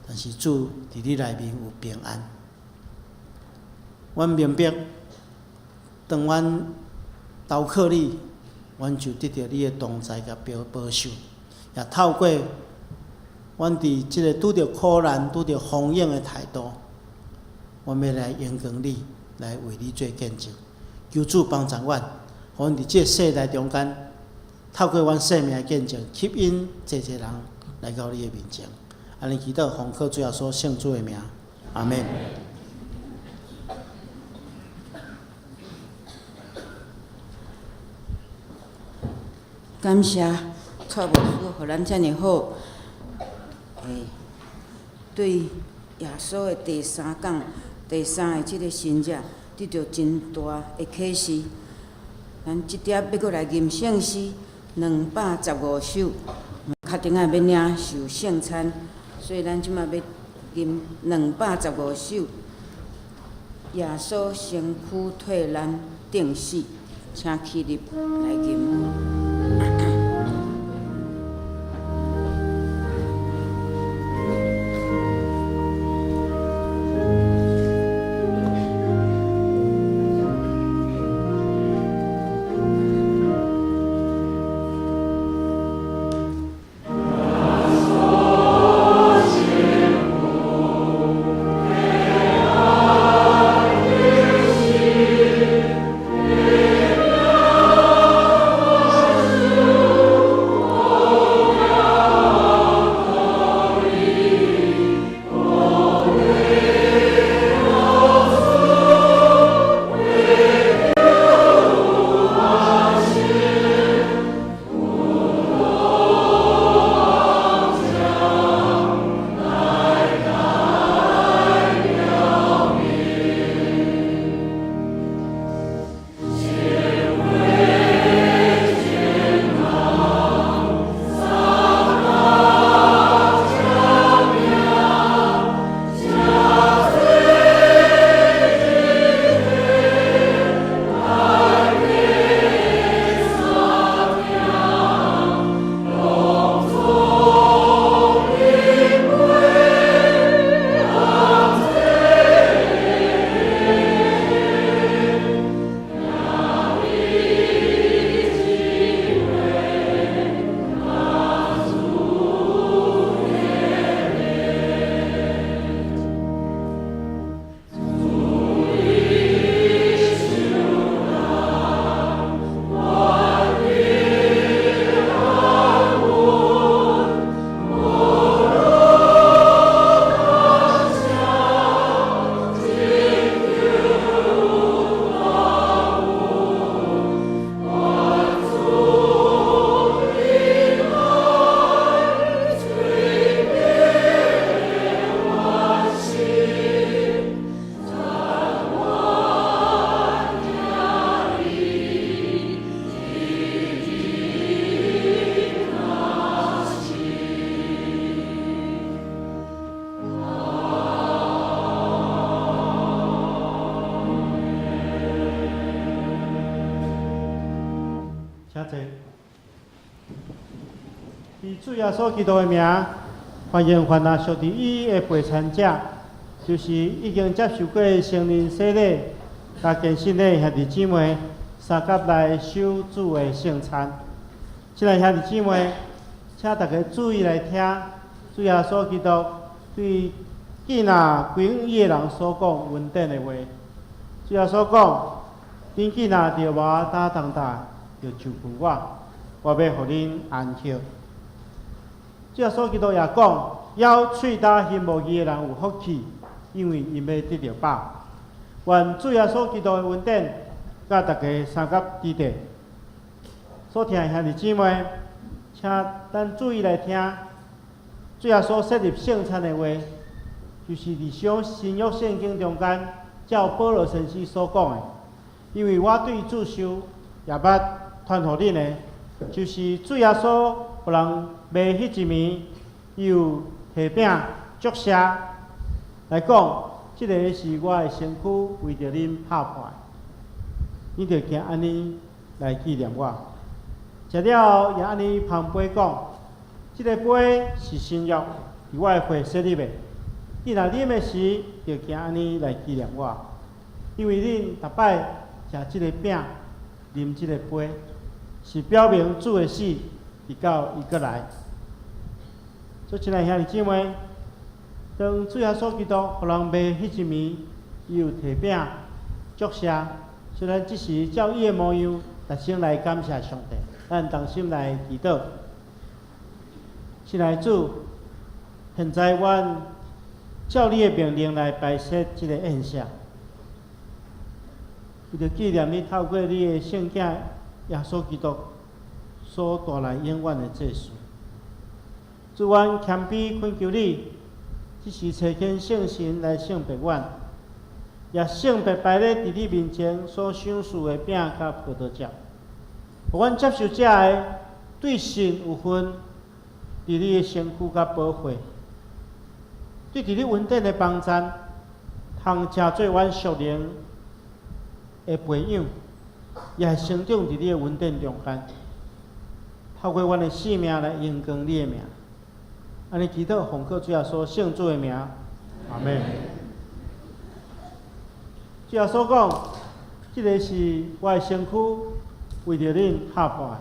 但是主佇你內面有平安。阮明白，當阮投靠你，阮就得著你的同在佮保守，也透過阮佇這个拄著苦難、拄著風湧的態度，阮欲來榮光你，來為你做見證。求主幫助阮，予阮佇這个世代中間，透過阮生命的見證，吸引濟濟人來到你的面前。按呢祈禱，奉靠主耶穌聖主的名，阿們。感謝蔡牧師，予咱遮爾好，對耶穌的第三講、第三个這个神跡，得著真大的啟示。咱這碟欲閣來吟聖詩215首，較頂仔欲領受聖餐，所以咱這馬欲吟215首。耶穌身軀替咱釘死，請起立來吟。坐。以主耶穌基督的名，歡迎凡若屬佇伊的陪餐者，就是已經接受過聖靈洗禮、佮堅信的兄弟姊妹，相佮來守主的聖餐。親愛兄弟姊妹，請大家注意來聽，主耶穌基督對囝仔歸向伊的人所講恩典的話。主耶穌講：恁囝若著無擔重擔，就就近我，我欲予恁安歇。主耶穌基督也講：枵喙焦心無義的人有福氣，因為𪜶欲得著飽。願主耶穌基督的恩典，佮大家相佮佇佇。所疼的兄弟姊妹，請咱注意來聽，主耶穌設立聖餐的話，就是佇上新約聖經中間，照保羅先生所講的。因為我對主受，也捌傳予恁的，就是主耶穌予人賣彼一暝，伊有提餅祝謝來講，這个是我的身軀，為著恁拍破的，恁著行按呢來紀念我。食了後，也按呢捧杯講，這个杯是新約，是我的血設立的。恁若啉的時，著行按呢來紀念我。因為恁逐擺食這个餅，啉這个杯，是表明主的死，直到伊閣來。所以，親愛兄弟姊妹，當主耶穌基督予人賣彼一暝，伊有提餅祝謝，雖然這時照伊的模樣，特先來感謝上帝。咱同心來祈禱。親愛主，現在阮照你的命令來擺設這个宴席，為著紀念你透過你的聖子耶穌基督所帶來永遠的濟世。主，阮謙卑懇求你，這時差遣聖神來聖別阮，也聖別擺咧佇你面前所賞賜的餅佮葡萄汁，予阮接受者的對神有份，佇你的身軀佮寶血，對佇你恩典的幫贊，通成做阮屬靈的培養，也會成長佇你的恩典中間，透過阮的生命來榮光你的名。按呢祈禱，奉靠主耶穌聖子的名，阿們。主耶穌講：這个是我的身軀，為著恁拍破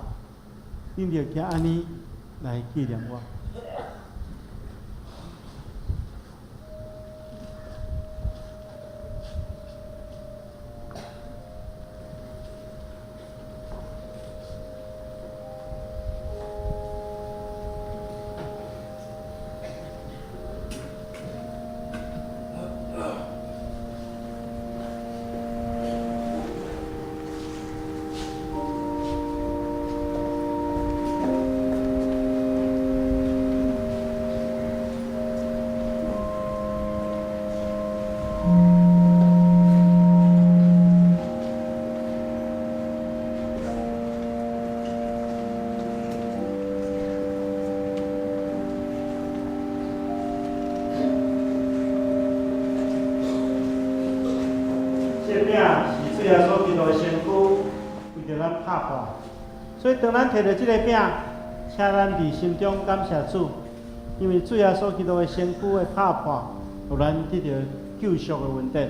的，恁著行按呢來紀念我。這餅是主耶穌基督的身軀，為著咱拍破。所以當咱提著這个餅，請咱佇心中感謝主，因為主耶穌基督的身軀的拍破，予咱得著救贖的恩典。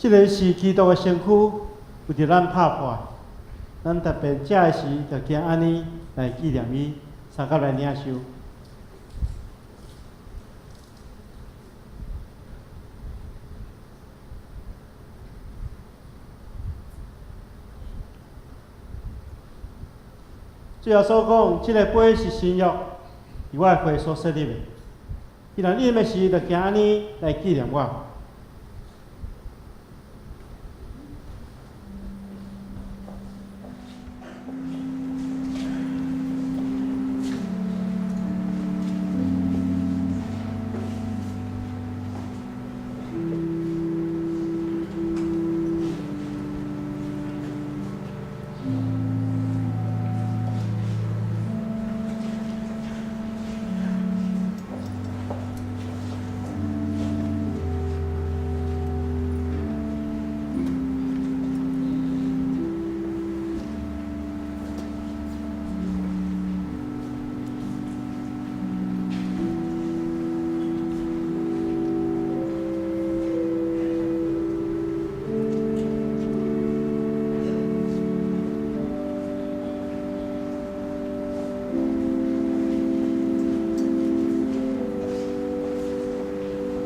這个是基督的身軀，為著咱拍破。咱特別食的時，就行按呢來紀念伊，相佮來領受。主耶穌講，這个杯是新約，是我的血所設立的。彼人飲的時，就行按呢來紀念我。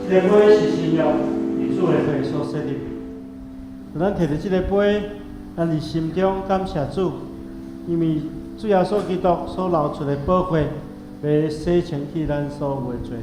這个杯是新約，是主的血所設立的。咱提著這個杯，咱佇心中感謝主，因為主耶穌基督所流出的寶血，欲洗清去咱所有的罪。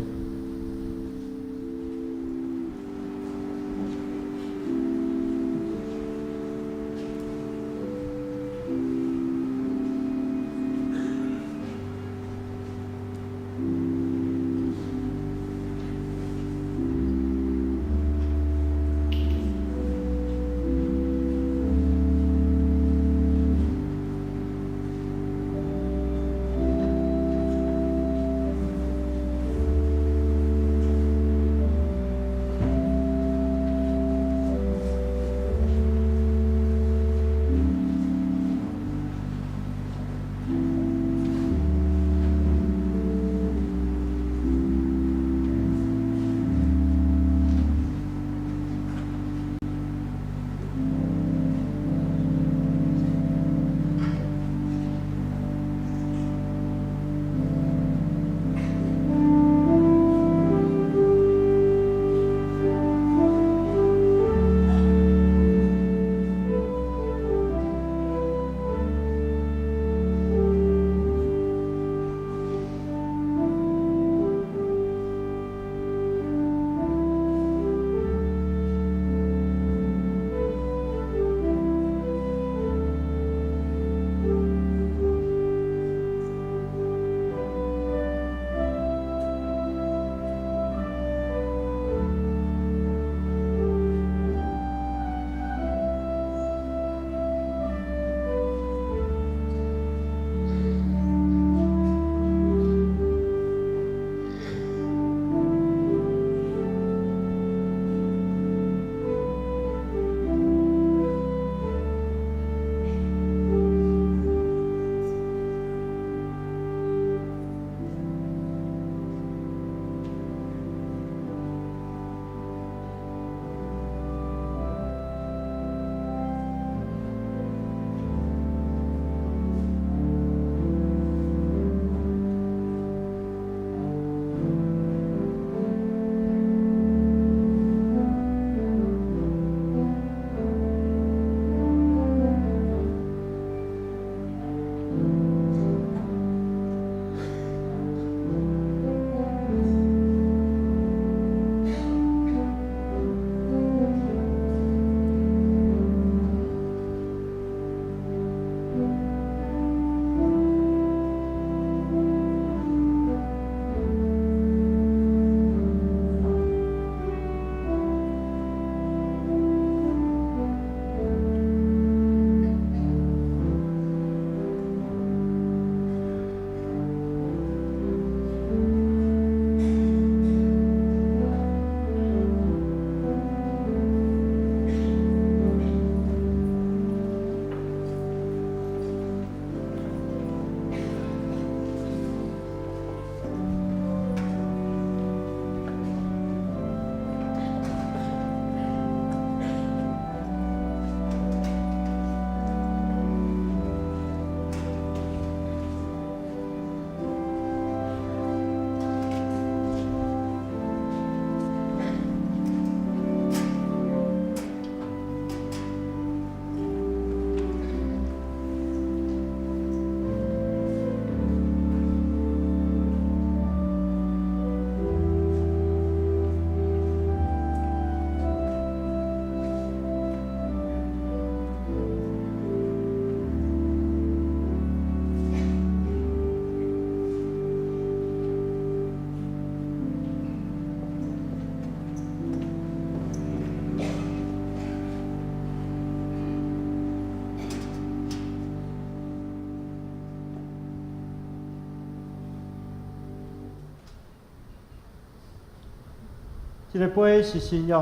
這个杯是新約，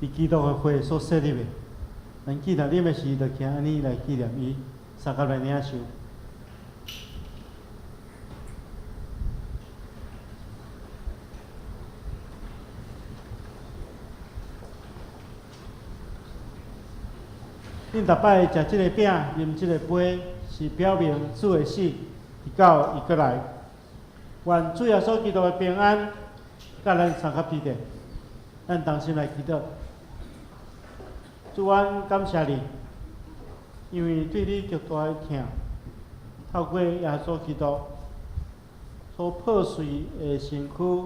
佇基督的血所設立的。咱記得啉的時，就行按呢來紀念伊，相佮來領受。恁逐擺食這个餅，啉這個杯，是表明主的死，直到伊閣來。願主耶穌基督的平安，佮咱相佮彼得，咱同心來祈禱。主，阮感謝你，因為對你極大的疼，透過耶穌基督所破碎的身軀，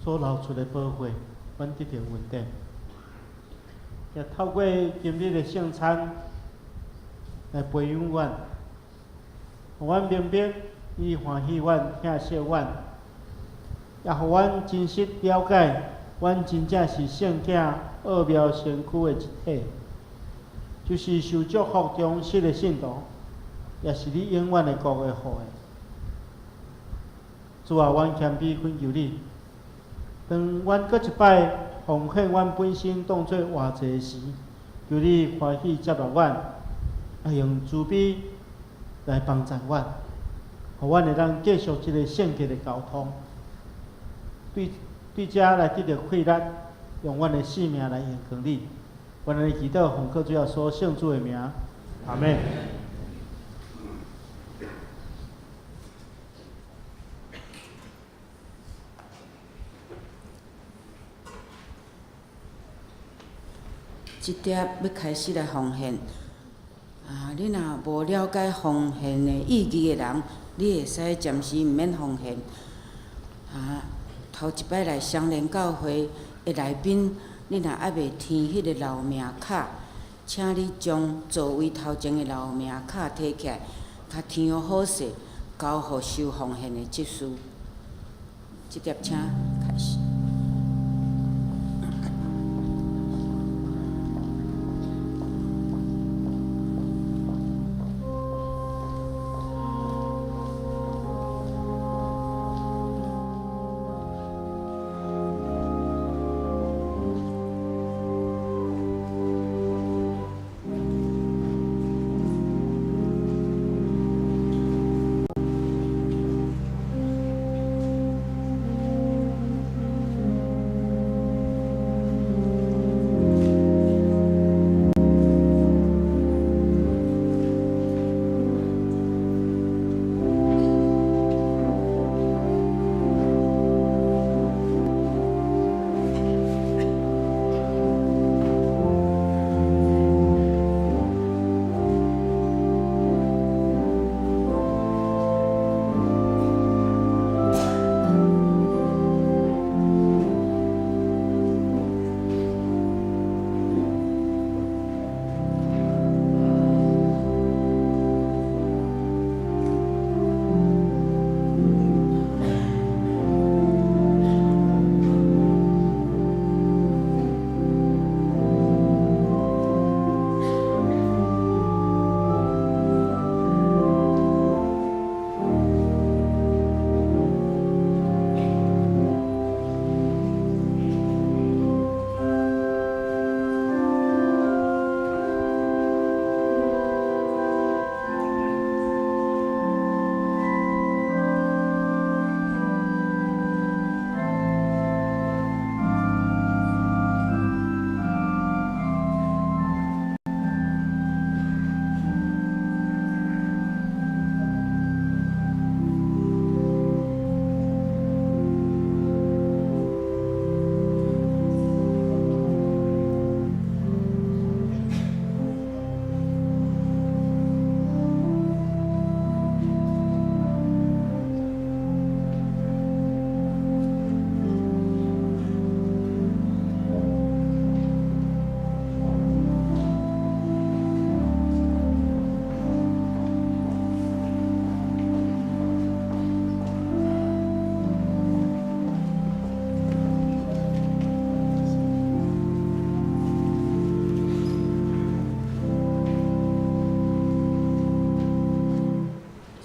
所流出的寶血，阮得著恩典。也透過今日的聖餐來培養阮，予阮明白你歡喜阮、疼惜阮，也予阮真實了解，阮真正是聖囝奧妙身軀的一體，就是受祝福忠實的信徒，也是你永遠的國的後裔。主啊，阮謙卑懇求你，當阮閣一擺奉獻阮本身當做活祭時，求你歡喜接納阮，啊用慈悲來幫助阮，予阮會當繼續這个聖潔的交通，對對遮來得著氣力，用阮的性命來榮光你。阮來祈禱，奉靠主耶穌聖主的名，阿們。這碟欲開始來奉獻，啊！你若無了解奉獻的意義的人，你會使暫時毋免奉獻。啊，頭一擺來雙連教會的來賓，你若猶未填彼个留名卡，請你將座位頭前的留名卡提起來，較填好勢，交予收奉獻的執事。這碟請開始。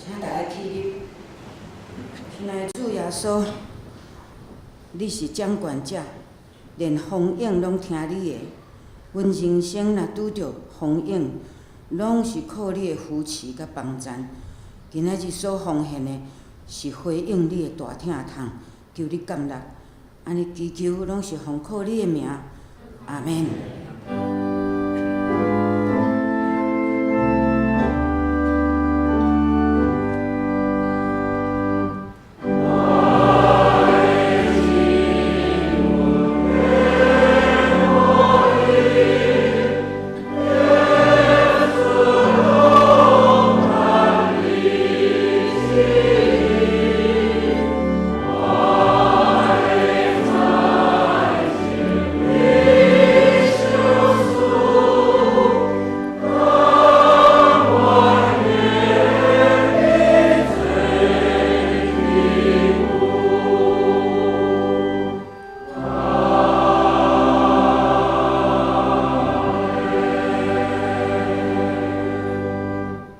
請大家起立。親愛的主耶穌，你是掌權者，連風湧攏聽你的。阮人生若拄著風湧，攏是靠你的扶持佮幫贊。今仔日所奉獻的，是回應你的大疼痛，求你感納。按呢祈求，攏是奉靠你的名。阿們。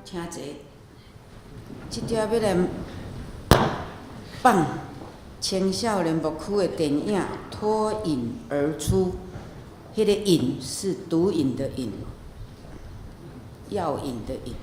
請坐。這條欲來放青少年牧區的電影《脫癮而出》，彼个“癮”是毒癮的“癮”，藥癮的“癮”。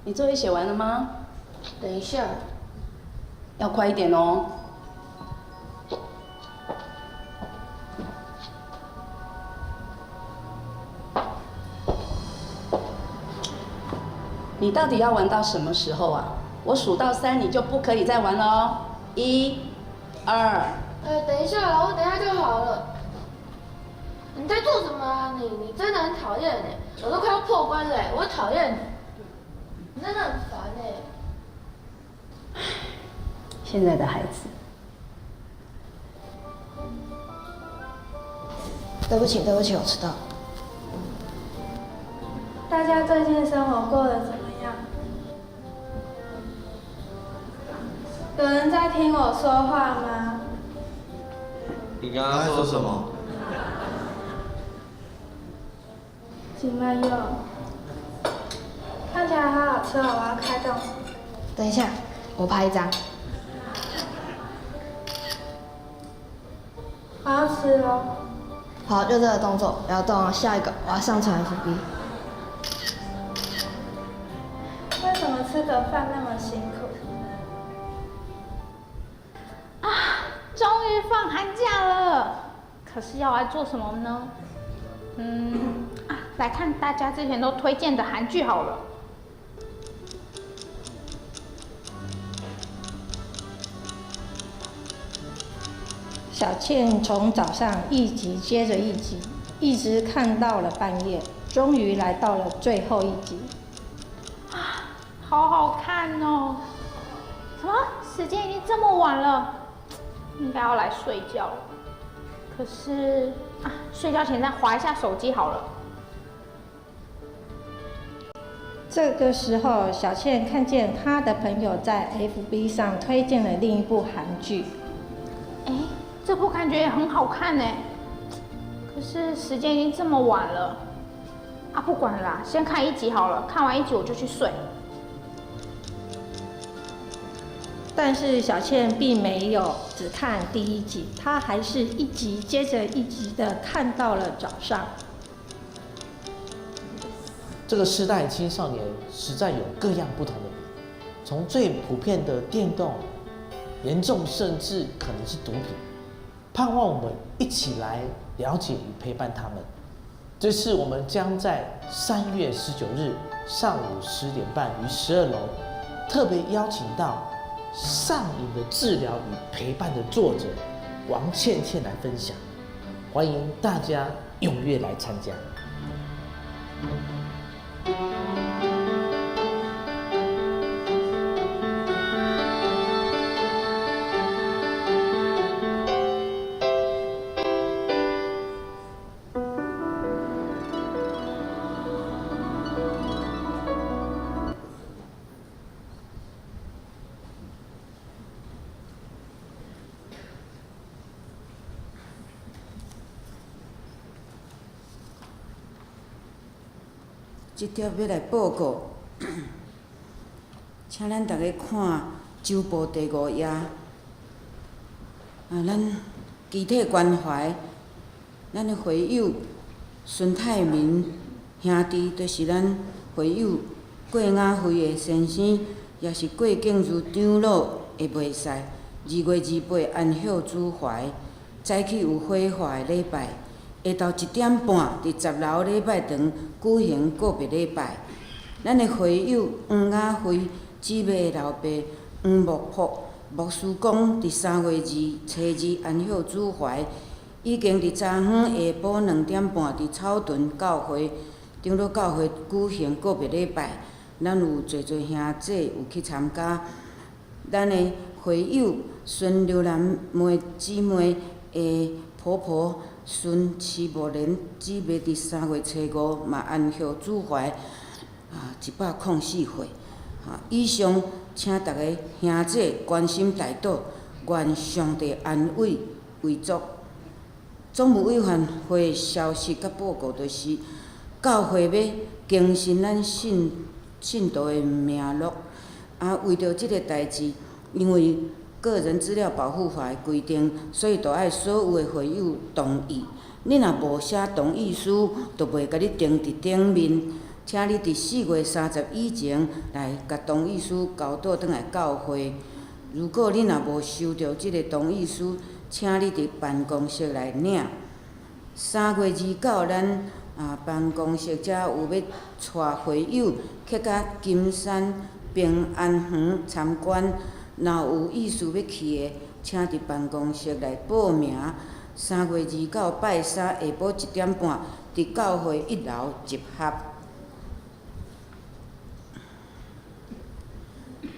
你作業寫完了嗎？等一下，要快一點哦。你到底要玩到什麼時候啊？我數到三，你就不可以再玩了哦。一、二。哎，等一下，我等一下就好了。你在做什麼啊？你真的很討厭哎！我都快要破關了，我討厭你，你真的很煩哎。現在的孩子。對不起，對不起，我遲到。大家最近生活過得怎麼樣？有人在聽我說話嗎？你剛剛說什麼？金麥柚，看起來好好吃哦，我要開動。等一下，我拍一張。我要吃囉。好，就這個動作，不要動，下一個我要上傳 FB。為什麼吃個飯那麼辛苦？啊，終於放寒假了，可是要來做什麼呢？來看大家之前都推薦的韓劇好了。小倩從早上一集接着一集，一直看到了半夜，終於來到了最後一集。啊，好好看哦！什麼？時間已經這麼晚了，應該要來睡覺了。可是啊，睡覺前再滑一下手機好了。這個時候，小倩看見她的朋友在 FB 上推薦了另一部韓劇。哎，這部感覺也很好看呢。可是時間已經這麼晚了，啊，不管了啦，先看一集好了。看完一集我就去睡。但是小倩並沒有只看第一集，她還是一集接着一集的看到了早上。這個世代青少年實在有各樣不同的，從最普遍的電動，嚴重甚至可能是毒品。盼望我們一起來了解與陪伴他們。這次我們將在3月19日上午10點半於12樓，特別邀請到上癮的治療與陪伴的作者王倩倩來分享，歡迎大家踴躍來參加。這條欲來報告，請咱逐家看周報第五頁。啊，咱肢體關懷，咱的會友孫泰明兄弟，就是咱會友郭雅慧的先生，也是郭敬如長老的袂使。2月28安息主懷，早起有火化的禮拜。下晝1點半，佇10樓禮拜堂舉行告別禮拜。咱的會友黃雅慧姊妹的老爸黃木璞牧師講，佇3月2初二安息主懷，已經佇昨昏下晡2點半佇草屯教會長老教會舉行告別禮拜。咱有濟濟兄弟有去參加。咱的會友孫劉蘭梅姊妹的婆婆孫徐木蓮姊妹佇3月初五嘛安息主懷，啊，104歲。啊，以上請逐家兄弟關心代禱，願上帝安慰遺族。總務委員會消息佮報告就是，教會欲更新咱信信徒的名錄。啊，為著這个代誌，因為個人資料保護法的規定，所以著愛所有的會友同意。你若無寫同意書，就袂共你登佇頂面。請你佇4月30以前來共同意書交倒轉來教會。如果你若無收著這个同意書，請你佇辦公室來領。3月29，咱啊辦公室遮有欲帶會友去甲金山平安園參觀。若有意思欲去的，請佇辦公室來報名。3月29拜三下晡1點半，佇教會1樓集合。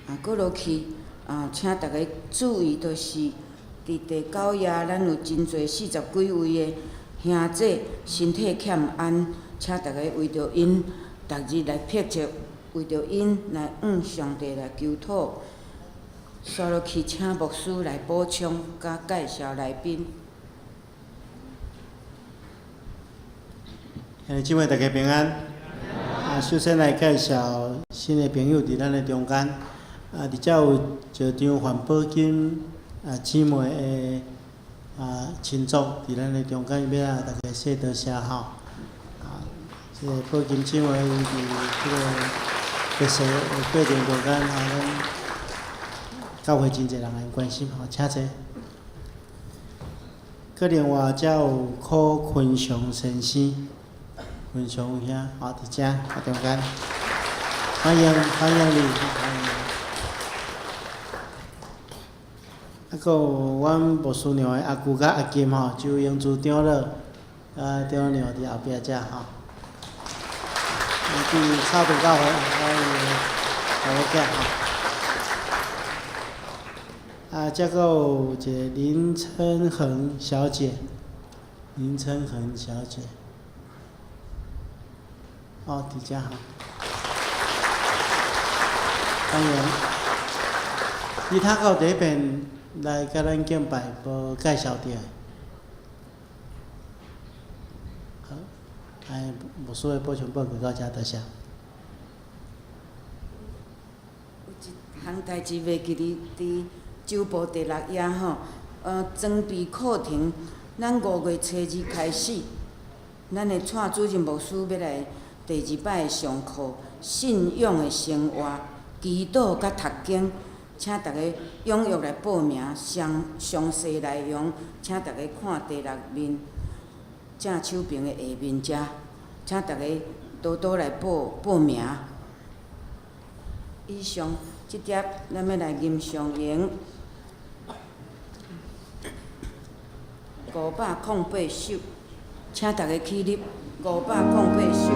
啊，閣落去啊，請逐家注意，就是佇第九夜，咱有真濟40幾位的兄弟身體欠安，請逐家為著𪜶，逐日來迫切，為著𪜶來向上帝來求討。紲落去，請牧師來補充佮介紹來賓。兄弟姊妹，大家平安。啊，首先來介紹新的朋友佇咱的中間。啊，佇遮有一張范寶金啊姊妹的啊親屬佇咱的中間，欲來逐家說多謝吼。啊，這个寶金姊妹伊佇這个結束的過程中間，啊，咱教會真濟人來關心吼，請坐。閣另外，遮有柯坤祥先生，坤祥兄，吼，佇遮佇中間，歡迎歡迎你，歡迎。啊，閣有阮牧師娘的阿姑佮阿金吼，周英珠長老，啊，長老娘佇後壁遮吼。佇草屯教會，阮的查某囝吼。啊，啊，遮閣有一个林琛恒小姐，林琛恒小姐，哦，佇遮吼，歡迎。其他閣有佇彼邊來共咱敬拜無介紹著的？好，哎，牧師的補充報告到遮，多謝。有一項代誌袂記得佇周報第六頁吼，裝備課程，咱5月初2開始，咱的蔡主任牧師欲來第二擺上課，信仰的生活、祈禱佮讀經，請大家踴躍來報名，詳詳細內容，請大家看第六面正手邊的下面遮，請大家多多來報報名。以上這碟，咱欲來吟誦詠508首，請大家起立。508首。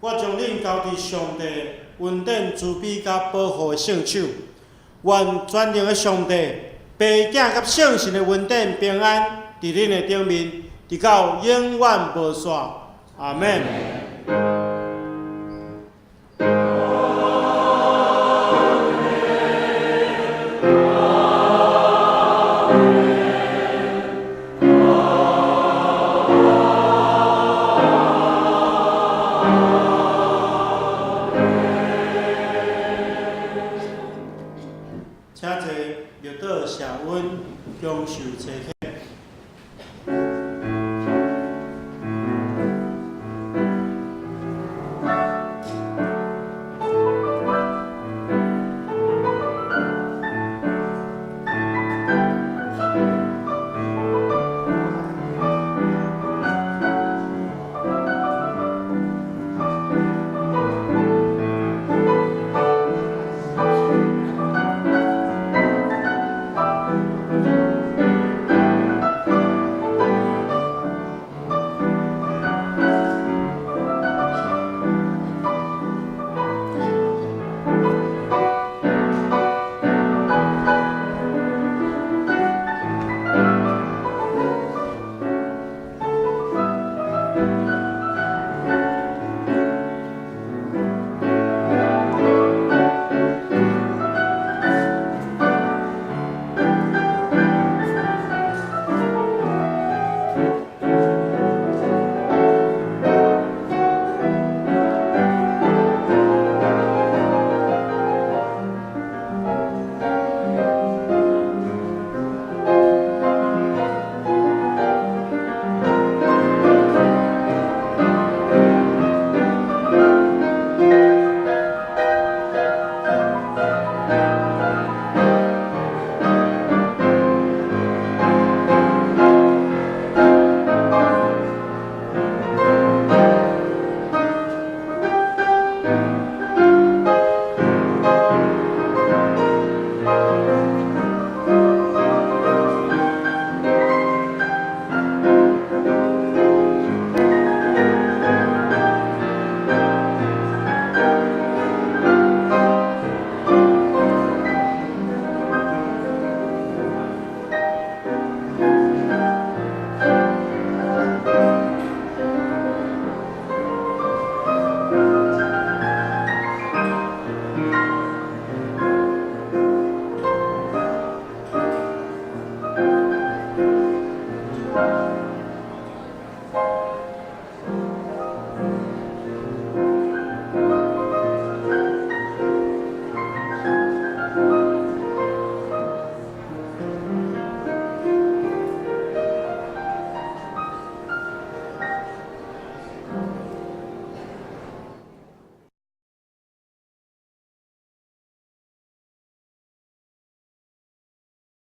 我將恁交佇上帝恩典、慈悲佮保護的聖手，願全能的上帝、父子佮聖神的恩典平安，佇恁的頂面，直到永遠無煞。阿們。請坐，綠島社溫享受茶客。